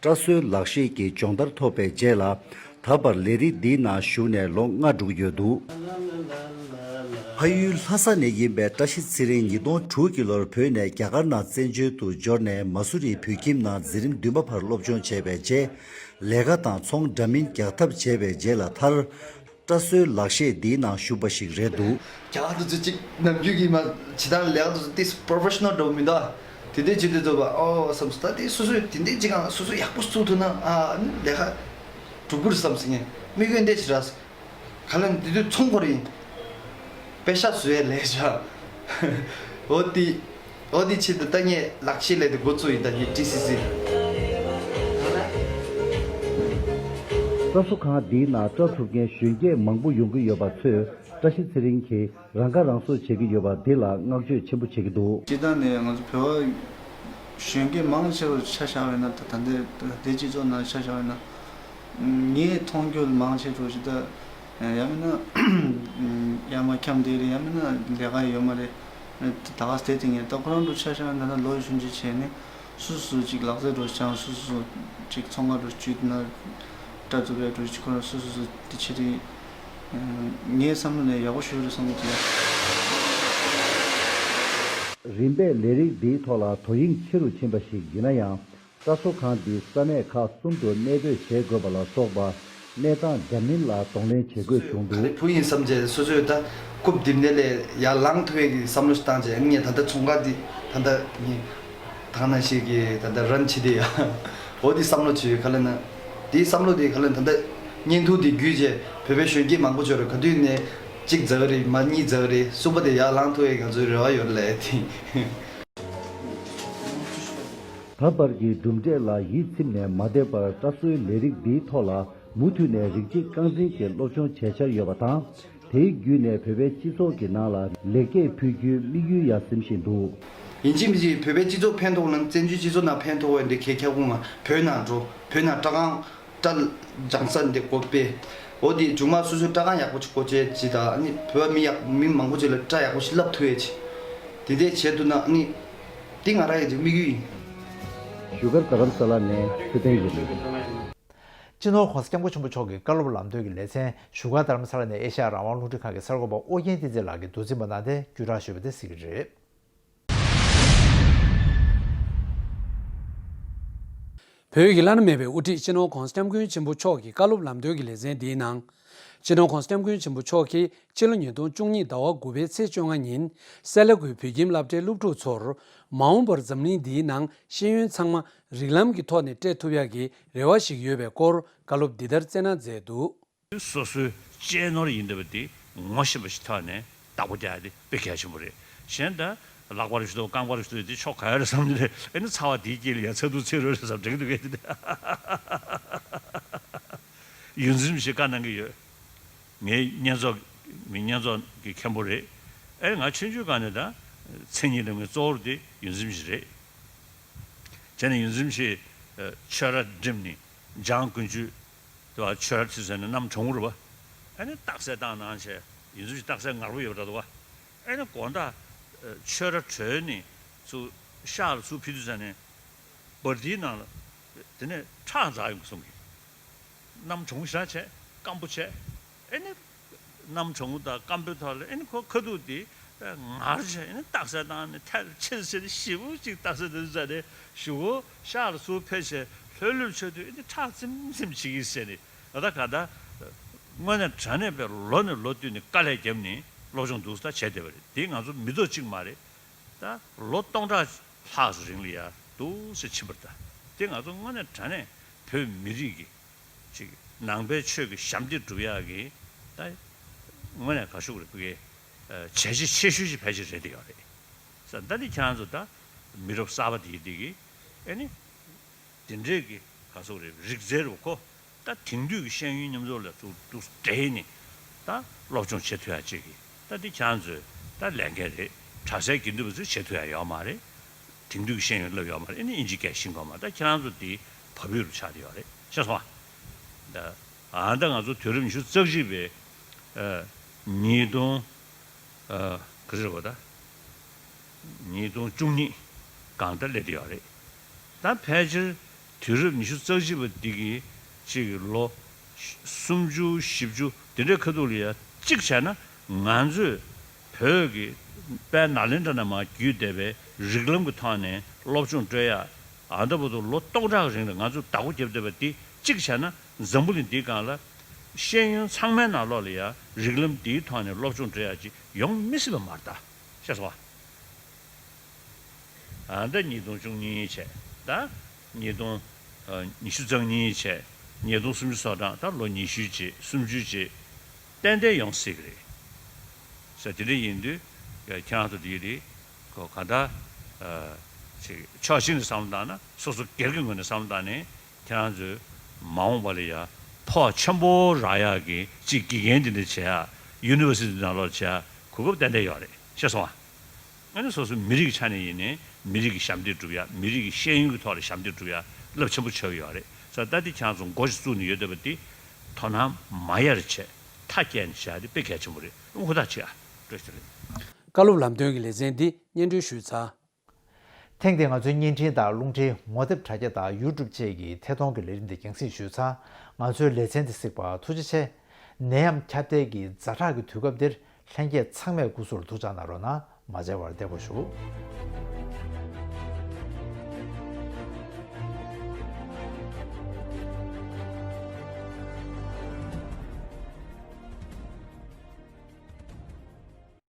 སྐྲ་བཟོའི་ལག་ཤེས་ཀྱི་སྦྱོང་བརྡར་ཐོབ་པའི་རྗེས་ལ། ད་བར་ལས་རིགས་འདིའི་ནང་ཞུགས་ནས་ལོ་ལྔ་འགྲོ་གི་ཡོད་འདུག་ཕ་ཡུལ་ལྷ་ས་ནས་ཡིན་པའི་བཀྲ་ཤིས་ཚེ་རིང་ཉིས་སྟོང་དྲུག་གི་ལོར་བོད་ནས་རྒྱ་གར་ནང་བཙན་བྱོལ་དུ་འབྱོར་ནས་མ་སུ་རི་བོད་ཁྱིམ་ནང་འཛིན་རིམ་བདུན་པ་བར་སློབ་སྦྱོང་བྱས་པའི་རྗེས། ལས་ཀ་དང་ཚོང་འདྲ་མིན་རྒྱག་ཐབས་བྱས་པའི་རྗེས་ལ་མཐར། སྐྲ་བཟོའི་ལག་ཤེས་འདིའི་ནང་ཞུགས་པ་ཞིག་རེད་འདུག་རྒྱ་གར་དུ་ཚུད་ཅིག་ནམ་རྒྱུན་གྱི་མ་ཇི་ལྟར་ལས་ཀ་དུ་ཚུད་ཏིས་པོ་རོ་ཕེ་ཤི་ནལ་འདྲ་བོ་མི་འདུག་དེ་འདྲའི་བྱེད་དུས་ཚོ་པ། ཨོ་བསམ་སོང་། ད་དེ་སོ་སོས་དེ་འདྲའི་ཅིག་གང་སོ་སོ་ཡག་པོ་བཙུགས་ཐུབ་ན། ཨ་ནི་ལས་ཀ་འགྲུབ་གི་རེད་བསམ་སོང་ངས། དམིགས་ཡུལ་འདི་ཞིག་རག་སོང་། ག་ལ་ནི་དེ་དུས་ཚོང་སྐོར་ཡིན། པེ་ཤ་བཟོ་ཡས་ལས་བྱ། འོ་དེ། འོ་དེ་ཆེད་དུ་ད་ངས་ལག་ཤེས་ལས་དེ་འགོ་བཙུགས་ཡིན། ད་ངས་ཊི་སི་སི། སྐྲ་བཟོ་ཁང་འདིའི་ནང་སྐྲ་འཐུ་མཁན་གཞོན་སྐྱེས་མང་པོ་ཡོང་གི་ཡོད་པ་ཚོས་བཀྲ་ཤིས་ཚེ་རིང་གིས་རང་ཁ་རང་གསོ་བྱེད་ཀྱི་ཡོད་པ་འདི་ལ་བསྔགས་བརྗོད་ཆེན་པོ་བྱེད་ཀྱི་འདུག་སྤྱིར་བཏང་ནས་ང་ཚོ་བོད་པ་གཞོན་སྐྱེས་མང་ཆེ་བ་ཆ་བཞག་པ་ཡིན་ན། ད་ད་ལྟའི་ད་ལྟའི་སྤྱི་ཚོགས་ནང་ཆ་བཞག་པ་ཡིན་ན། ངས་མཐོང་རྒྱུ་མང་ཆེ་བ་ཞིག་ད། ཡང་མིན་ན་ཡར་མར་འཁྱམས་བསྡད་རེད། ཡང་མིན་ན་ལས་ཀ་ཡོད་མ་རེད། ད་ག་སེ་དེ་ངས་ད་ཁོ་རང་འགྲོ་ཆ་བཞག་ན། ད་ལོ་གཞོན་ཆེ་བྱས་ནས་སུ་སུ་ཅིག་ལག་རྩལ་འགྲོ་སྦྱང་། སུ་སུ་ཅིག་ཚོང་ཁང་འགྲོ་བཅུག་ན། སྐྲ་བཙུགས་པའི་འགྲོ་ཅིག་ཁོ་རང་སུ་སུ་སུ་དེ་བྱེད་དེ། ངའི་བསམ་བློ་ནས་ཡག་པོ་ཞིག་རེད་བསམ་གྱི་འདུག་རིམ་པས་ལས་རིགས་འདིའི་ཐོག་ལ་དོ་དབྱིངས་ཆེ་རུ་ཕྱིན་པ་ཞིག་ཡིན་ན་ཡང་། སྐྲ་བཟོ་ཁང་འདི་ས་གནས་ཁག་གསུམ་དུ་གནས་སྤོས་བྱེད་དགོས་པ་ལ་སོགས་པ་གནས་སྟངས་འདྲ་མིན་ལ་གདོང་ལེན་བྱེད་དགོས་བྱུང་ག་འདུག་རེ་བུ་ཡིན་བསམ་བྱས་སོ་སོས་ད་རྐུབ་རྡིབ་ནས་ལས་ཡར་ལངས་ཐུབ་ཡས་ཀྱི་བསམ་བློ་ཞིག་བཏང་བྱས། ངས་ད་ལྟ་ཚོང་ཁང་འདི་ད་ལྟ་ངས་ད་ག་ནང་བཞིན་གྱི་ད་ལྟ་རན་བྱེད་དེ་ཡ། འོ་འདི་བསམ་བློ་བྱེད་ཡོད། ག་ལ་ན་འདིའི་བསམ་བློ་འདི་ག་ལ་ད་ལྟ་བརྙན་ཐུང་འདི་བརྒྱུད་བྱས་བོད་པའི་གཞོན་སྐྱེས་མང་པོ་ཚོར་ག་དུས་ནས་གཅིག་འཛག་རེད། མ་གཉིས་འཛག་རེད། གསུམ་པ་དེ་ཡར་ལངས་ཐུབ་ཡས་ང་ཚོའི་རེ་བ་ཡོད་ལས་དེ། ད་བར་གྱི་གྲུབ་འབྲས་ལ་ཡིད་ཚིམ་ནས་མ་བསྡད་པར་སྐྲ་གསོའི་ལས་རིགས་འདིའི་ཐོག་ལ་མུ་མཐུད་ནས་རིགས་གཅིག་རྐང་འཛིན་གྱི་སློབ་སྦྱོང་བྱེད་འཆར་ཡོད་པ་དང་། དེའི་བརྒྱུད་ནས་བོད་པའི་སྤྱི་ཚོགས་ཀྱི་ནང་ལ་ལེགས་སྐྱེས་ཕུལ་རྒྱུའི་དམིགས་ཡུལ་ཡང་ཟིན་བཞིན་འདུག་ཡིན་གཅིག་མིན་གཅིག་བོད་པའི་སྤྱི་ཚོགས་ཕན་ཐོགས་ན། བཙན་བྱོལ་སྤྱི་ཚོགས་ནང་ཕན་ཐོགས་པ་འདི་གལ་ཁྱབ་ཁུངས་ང་བོད་ནང་འགྲོ། བོད་ནང་སྐྲ་རྐང་སྐྲ་སྦྱང་ས་འདི་སྒོ་ཕྱེ། འོ་དེ་མཇུག་མ་སོ་སོའི་སྐྲ་རྐང་ཡག་པོ་ཅིག་སྒོ་ཕྱེ་ཅིག་དང་། ཨ་ནི་བོད་པ་མི་ཡག་མི་མང་པོ་ཅིག་ལ་སྐྲ་ཡག་པོ་ཞིག་བསླབ་ཐུབ་ཡས་ཅིག་དེ་འདྲས་བྱས་ཐུབ་ན། ཨ་ནི་དེ་ང་རང་ཡི་ཅིག་དམིགས་ཡུལ་ཡིན། བཞུགས་སྒར་རྡ་རམ་ས་ལ་ནས་ཚེ་བརྟན་ཡིན། སྤྱི་ནོར་༸གོང་ས་༸སྐྱབས་མགོན་ཆེན་པོ་མཆོག་གི་བཀའ་སློབ་ལམ་སྟོན་གྱི་ལེ་ཚན་བཞུགས་སྒར་རྡ་རམ་ས་ལ་ནས་ཨེ་ཤ་ཡ་རང་དབང་རླུང་འཕྲིན་ཁང་གི་གསར་འགོད་པ་ཨོ་རྒྱན་བསྟན་འཛིན་ལགས་ཀྱིས་མདོ་འཛིན་པ་གནང་སྟེ་བརྒྱུད་བསྒྲགས་ཞུས་པ་དེ་གཟིགས་ཀྱི་རེད། བོད་ཀྱི་བླ་ན་མེད་པའི་དབུ་ཁྲིད་སྤྱི་ནོར་༸གོང་ས་༸སྐྱབས་མགོན་ཆེན་པོ་མཆོག་གི་བཀའ་སློབ་ལམ་སྟོན་གྱི་ལེ་ཚན་འདིའི་ནང་། སྤྱི་ནོར་༸གོང་ས་༸སྐྱབས་མགོན་ཆེན་པོ་མཆོག་གིས་ཕྱི་ལོ་ཉིས་སྟོང་བཅུ་གཉིས་ཟླ་བ་དགུ་པའི་ཚེས་བཅོ་ལྔ་ཉིན་སེ་ལ་ཀུའི་བོད་ཁྱིམ་སློབ་གྲྭའི་སློབ་ཕྲུག་ཚོར། མ་འོངས་པར་འཛམ་གླིང་འདིའི་ནང་ཤེས་ཡོན་ཚང་མ་རིགས་ལམ་གྱི་ཐོག་ནས་སྤྲད་ཐུབ་ཡག་གི་རེ་བ་ཞིག་ཡོད་པའི་སྐོར་བཀའ་སློབ་འདི་ལྟར་སྩལ་གནང་མཛད་འདུག་སོ་སོའི་གཅེས་ནོར་ཡིན་བསྡད་པ་དེ་ངོ་ཤེས་པ་ཞིག་ཐོག་ནས་བདག་པོ་རྒྱག་ཡ་དེ་དཔེ་གལ་ཆེན་པོ་རེད། གཞན་ད་ལག་པར་ཞུ་དོ་རྐང་པར་ཞུ་དོ་དེ་ཕྱོགས་ག་ཡ་རེད་བསམ་གྱི་རེད། ཨེ་ནི་ཚ་བ་དེའི་དཀྱིལ་ལ་ཡ་ཚ་གདུག་ཚ་རུས་རེད་བསམ་དྲན་གྱི་འདུག་གས་དེ་འདྲ། ཡོངས་འཛིན་ཞིག་བཀའ་གནང་གི་ཡོད། ངའི་བསྙེན་རྫོགས། མི་བསྙེན་རྫོགས་ཀྱི་མཁན་པོ་རེད། ཨེ་ང་ཆུང་ཆུང་སྒང་ནས་ད་མཚན་ཉིད་ལ་ངའི་གཙོ་བོར་དེ་ཡོངས་འཛིན་ཞིག་རེད། བྱས་ནས་ཡོངས་འཛིན་ཞིག་ཆོས་ར་འགྲིམས་ནས་འཇང་དགུན་ཆོས་དེ་བ་ཆོས་ར་ཁྲིད་ཟེར་ནས་གནམ་གྲང་མོ་རེད་བ། ཨེ་ནི་རྟགས་གསལ་བཏང་གནང་བྱས་ཡོངས་འཛིན་ཞིག་རྟགས་གསལ་ངར་པོ་ཡོད་པ་འདྲ་འདུག་བ། ཨེ་ནི་དགོང་དག་ཆོས་ར་གྲོལ་ནས་ཚུར་ཤག་ལ་ཚུར་ཕེབས་དུས་ཙ་ནས་འབར་མདེལ་ནང་ལ་དེ་ནས་ཁྲག་འཛག་ཡོང་གི་གསུང་གི། གནམ་གྲང་ཤག་བྱས་སྐམ་པོ་བྱས། ཨེ་ནི་གནམ་གྲང་མོ་དང་སྐམ་པོའི་ཐོག་ལ་ཨེ་ནི་ཁོ་ཁ་ཐུག་དེ་ངར་བྱས། ཨེ་ནི་རྟགས་གསལ་བཏང་ནས་ཐལ་ཆེར་ཆེར་ཞེ་པོ་ཅིག་རྟགས་གསལ་དེ་ཚོ་བྱས་ནས་གཞུག་གུ་ཤག་ལ་ཚུར་ཕེབས་བྱས་ལྷོད་ལྷོད་བྱས་དུས་ཨེ་ནི་ཁྲག་ཚིམ་ཚིམ་བྱེད་ཀྱི་ཟེར་ནས། ད་ལྟ་ག་ད་དངོས་གནས་དྲང་གནས་པའི་ལོ་ནས་ལོ་བསྟུད་ནས་དཀའ་ལས་བརྒྱབ་ནས་སློབ་སྦྱོང་འདུག་ད་བྱས་བསྡད་པ་རེད། དེ་ང་ཚོ་མི་ཐོག་གཅིག་མ་རེད། ད་ལོ་སྟོང་ཕྲག་ལྷག་ཙམ་རིང་ལ་ཡ་འདུག་སེ་ཕྱིན་པ་རེད། ད་དེ་ང་ཚོ་དངོས་གནས་དྲང་གནས་བོད་མི་རིགས་ཀྱི་ཅིག་ནང་པའི་ཆོས་ཀྱི་ཞབས་འདེགས་སྒྲུབ་ཡག་གི་ད་དངོས་གནས་ག་ཤུག་རེད་བུ་གའི་བྱས་རྗེས་ཆེ་ཤོས་ཅིག་ཕལ་ཆེར་རེད་བསྡད་ཡོད་རེད། ས་ད་འདི་ཁྱེད་རང་ཚོ་ད་མི་རབས་གསར་པ་དེ་ཡི་དེ་གི་ཨེ་ནི། དེ་འདྲས་ཀྱི་ག་ཟེར་རེད། རིག་རྩལ་རུ་ཁོ་ད་དེང་དུས་ཀྱི་ཤེས་ཡོན་མཉམ་འཛོམས་ལ་ཚུར་འདུག་འདྲེས་ནས་ད་སློབ་སྦྱོང་བྱེད་ཐུབ་ཡ་ཅིག་གི་ད་འདི་ཁྱེད་རང་ཚོས་ད་ལས་འགན་རེད། གྲྭ་སའི་དགེ་འདུན་པ་ཚོས་བྱེད་ཐུབ་ཡ་ཡོད་མ་རེད། དེང་དུས་ཀྱི་ཤེས་ཡོན་བསླབ་ཡོད་མ་རེད། ཨེ་ནི་ཨིན་ཇི་སྐད་ཤེས་དགོས་མ་རེད། ད་ཁྱེད་རང་ཚོ་དེ་བབ་ཡུལ་རུ་ཆགས་བསྡད་ཡོད་རེད། ཤེས་སོང་ཨ། ད་ཨ་ད་ང་ཚོ་དུས་རབས་ཉི་ཤུ་རྩ་གཅིག་པའི་ཨ་ཉིས་སྟོང་ཨ་ག་ཚོད་རེད་པ་ད། ཉིས་སྟོང་བཅུ་གཉིས་སྒང་ད་སླེབས་བསྡད་ཡོད་རེད། ད་ཕལ་ཆེར་དུས་རབས་ཉི་ཤུ་རྩ་གཅིག་པ་འདི་གི་གཅིག་གི་ལོ་སུམ་ཅུ་བཞི་བཅུ་དེ་འདྲའི་ཁ་ཐུག་ལ་ཡ་གཅིག་བྱས་ན་ང་ཚོས་བོད་ཀྱི་དཔལ་ནཱ་ལེནྡྲ་ནས་མར་བརྒྱུད་བསྡད་པའི་རིགས་ལམ་གྱི་ཐོག་ནས་སློབ་སྦྱོང་སྤྲོད་ཡ། ཨ་ད་བར་དུ་ལོ་སྟོང་ཕྲག་རིང་ལ་ང་ཚོས་བདག་པོ་བརྒྱབ་བསྡད་པ་འདི་གཅིག་བྱས་ན་འཛམ་བུ་གླིང་འདིའི་སྒང་ལ་ཤེས་ཡོན་ཚང་མའི་ནང་ལོགས་ལ་ཡ་རིགས་ལམ་འདིའི་ཐོག་ནས་སློབ་སྦྱོང་སྤྲོད་ཡ་ཅིག་ཡོང་མི་སྲིད་པ་མ་རེད་ད། ཤེས་སོང་ཨ། ཨ་ད་ཉིས་སྟོང་བཅུ་གཉིས་བྱས། ད་ཉིས་སྟོང་ཨ་ཉི་ཤུ་རྩ་གཉིས་བྱས། ཉིས་སྟོང་སུམ་ཅུ་སོ་གྲངས། ད་ལོ་ཉི་ཤུ་རྗེས་སུམ་ཅུ་རྗེས་ཏན་ཏན་ཡོང་སྲིད་ཀྱི་རེད། ས་དེ་འདྲ་ཡིན་དུས་ཁྱེད་རང་ཚོ་དེ་ཡི་དེ་གོ་ག་ད་ཨ་ཅིག་ཕྱོགས་གཅིག་ནས་བསམ་བློ་བཏང་ན་སོ་སོ་སྒེར་གྱི་ངོས་ནས་བསམ་བློ་བཏང་ནས་ཁྱེད་རང་ཚོས་མ་འོངས་པ་ལ་ཡ་ཕོགས་ཆེན་པོ་རག་ཡག་གི་ཅིག་དགེ་རྒན་དེ་འདྲ་བྱེད་ཡ། ཡུ་ནི་ཝར་སི་ཊི་ནང་ལོགས་བྱེད་ཡ་གོ་སྐབས་ཏན་ཏན་ཡོད་རེད། ཤེས་སོང་ཨ། ཨ་ནི་སོ་སོའི་མི་རིགས་ཀྱི་ཆ་ནས་ཡིན་ནའི་མི་རིགས་ཀྱི་ཞབས་འདེགས་སྒྲུབ་ཡ། མི་རིགས་ཀྱི་ཤེས་ཡོན་གྱི་ཐོག་ལ་ཞབས་འདེགས་སྒྲུབ་ཡ་རླབས་ཆེན་པོ་ཆགས་ཀྱི་ཡོད་རེད། ས་ད་འདི་ཁྱེད་རང་ཚོ་འགོ་ཞིག་བཙུགས་ནས་ཡོད་བསྡད་པ་འདི་དོ་སྣང་མ་ཡལ་བྱས་མཐའ་བསྐྱལ་ནས་བྱ་ཡ་དེ་དཔེ་གལ་ཆེན་པོ་རེད། ཧུར་ཐག་བྱེད་ཨ། བཀྲ་ཤིས་བདེ་ལེགས། བཀའ་སློབ་ལམ་སྟོན་གྱི་ལེ་ཚན་འདི་སྙན་སྒྲོན་ཞུས་ཚར། ཐེངས་འདིའི་ང་ཚོའི་བརྙན་འཕྲིན་དང་རླུང་འཕྲིན་ངོ་དེབ་དྲ་རྒྱ་དང་ཡུ་ཊུབ་བཅས་ཀྱི་ཐད་གཏོང་གི་ལས་རིམ་འདི་རྒྱང་སྲིང་ཞུས་ཚར། ང་ཚོའི་ལེ་ཚན་འདི་གཟིགས་པར་ཐུགས་རྗེ་ཆེ། ནད་ཡམས་ཁྱབ་གདལ་གྱི་ཛ་དྲག་གི་དུས་སྐབས་འདིར་ལྷན་རྒྱས་ཚང་མས་སྐུ་གཟུགས་ལ་ཐུགས་ཅག་གནང་རོགས་གནང་། མ་བརྗེད་པར་བདེ་པོ་བཞུགས།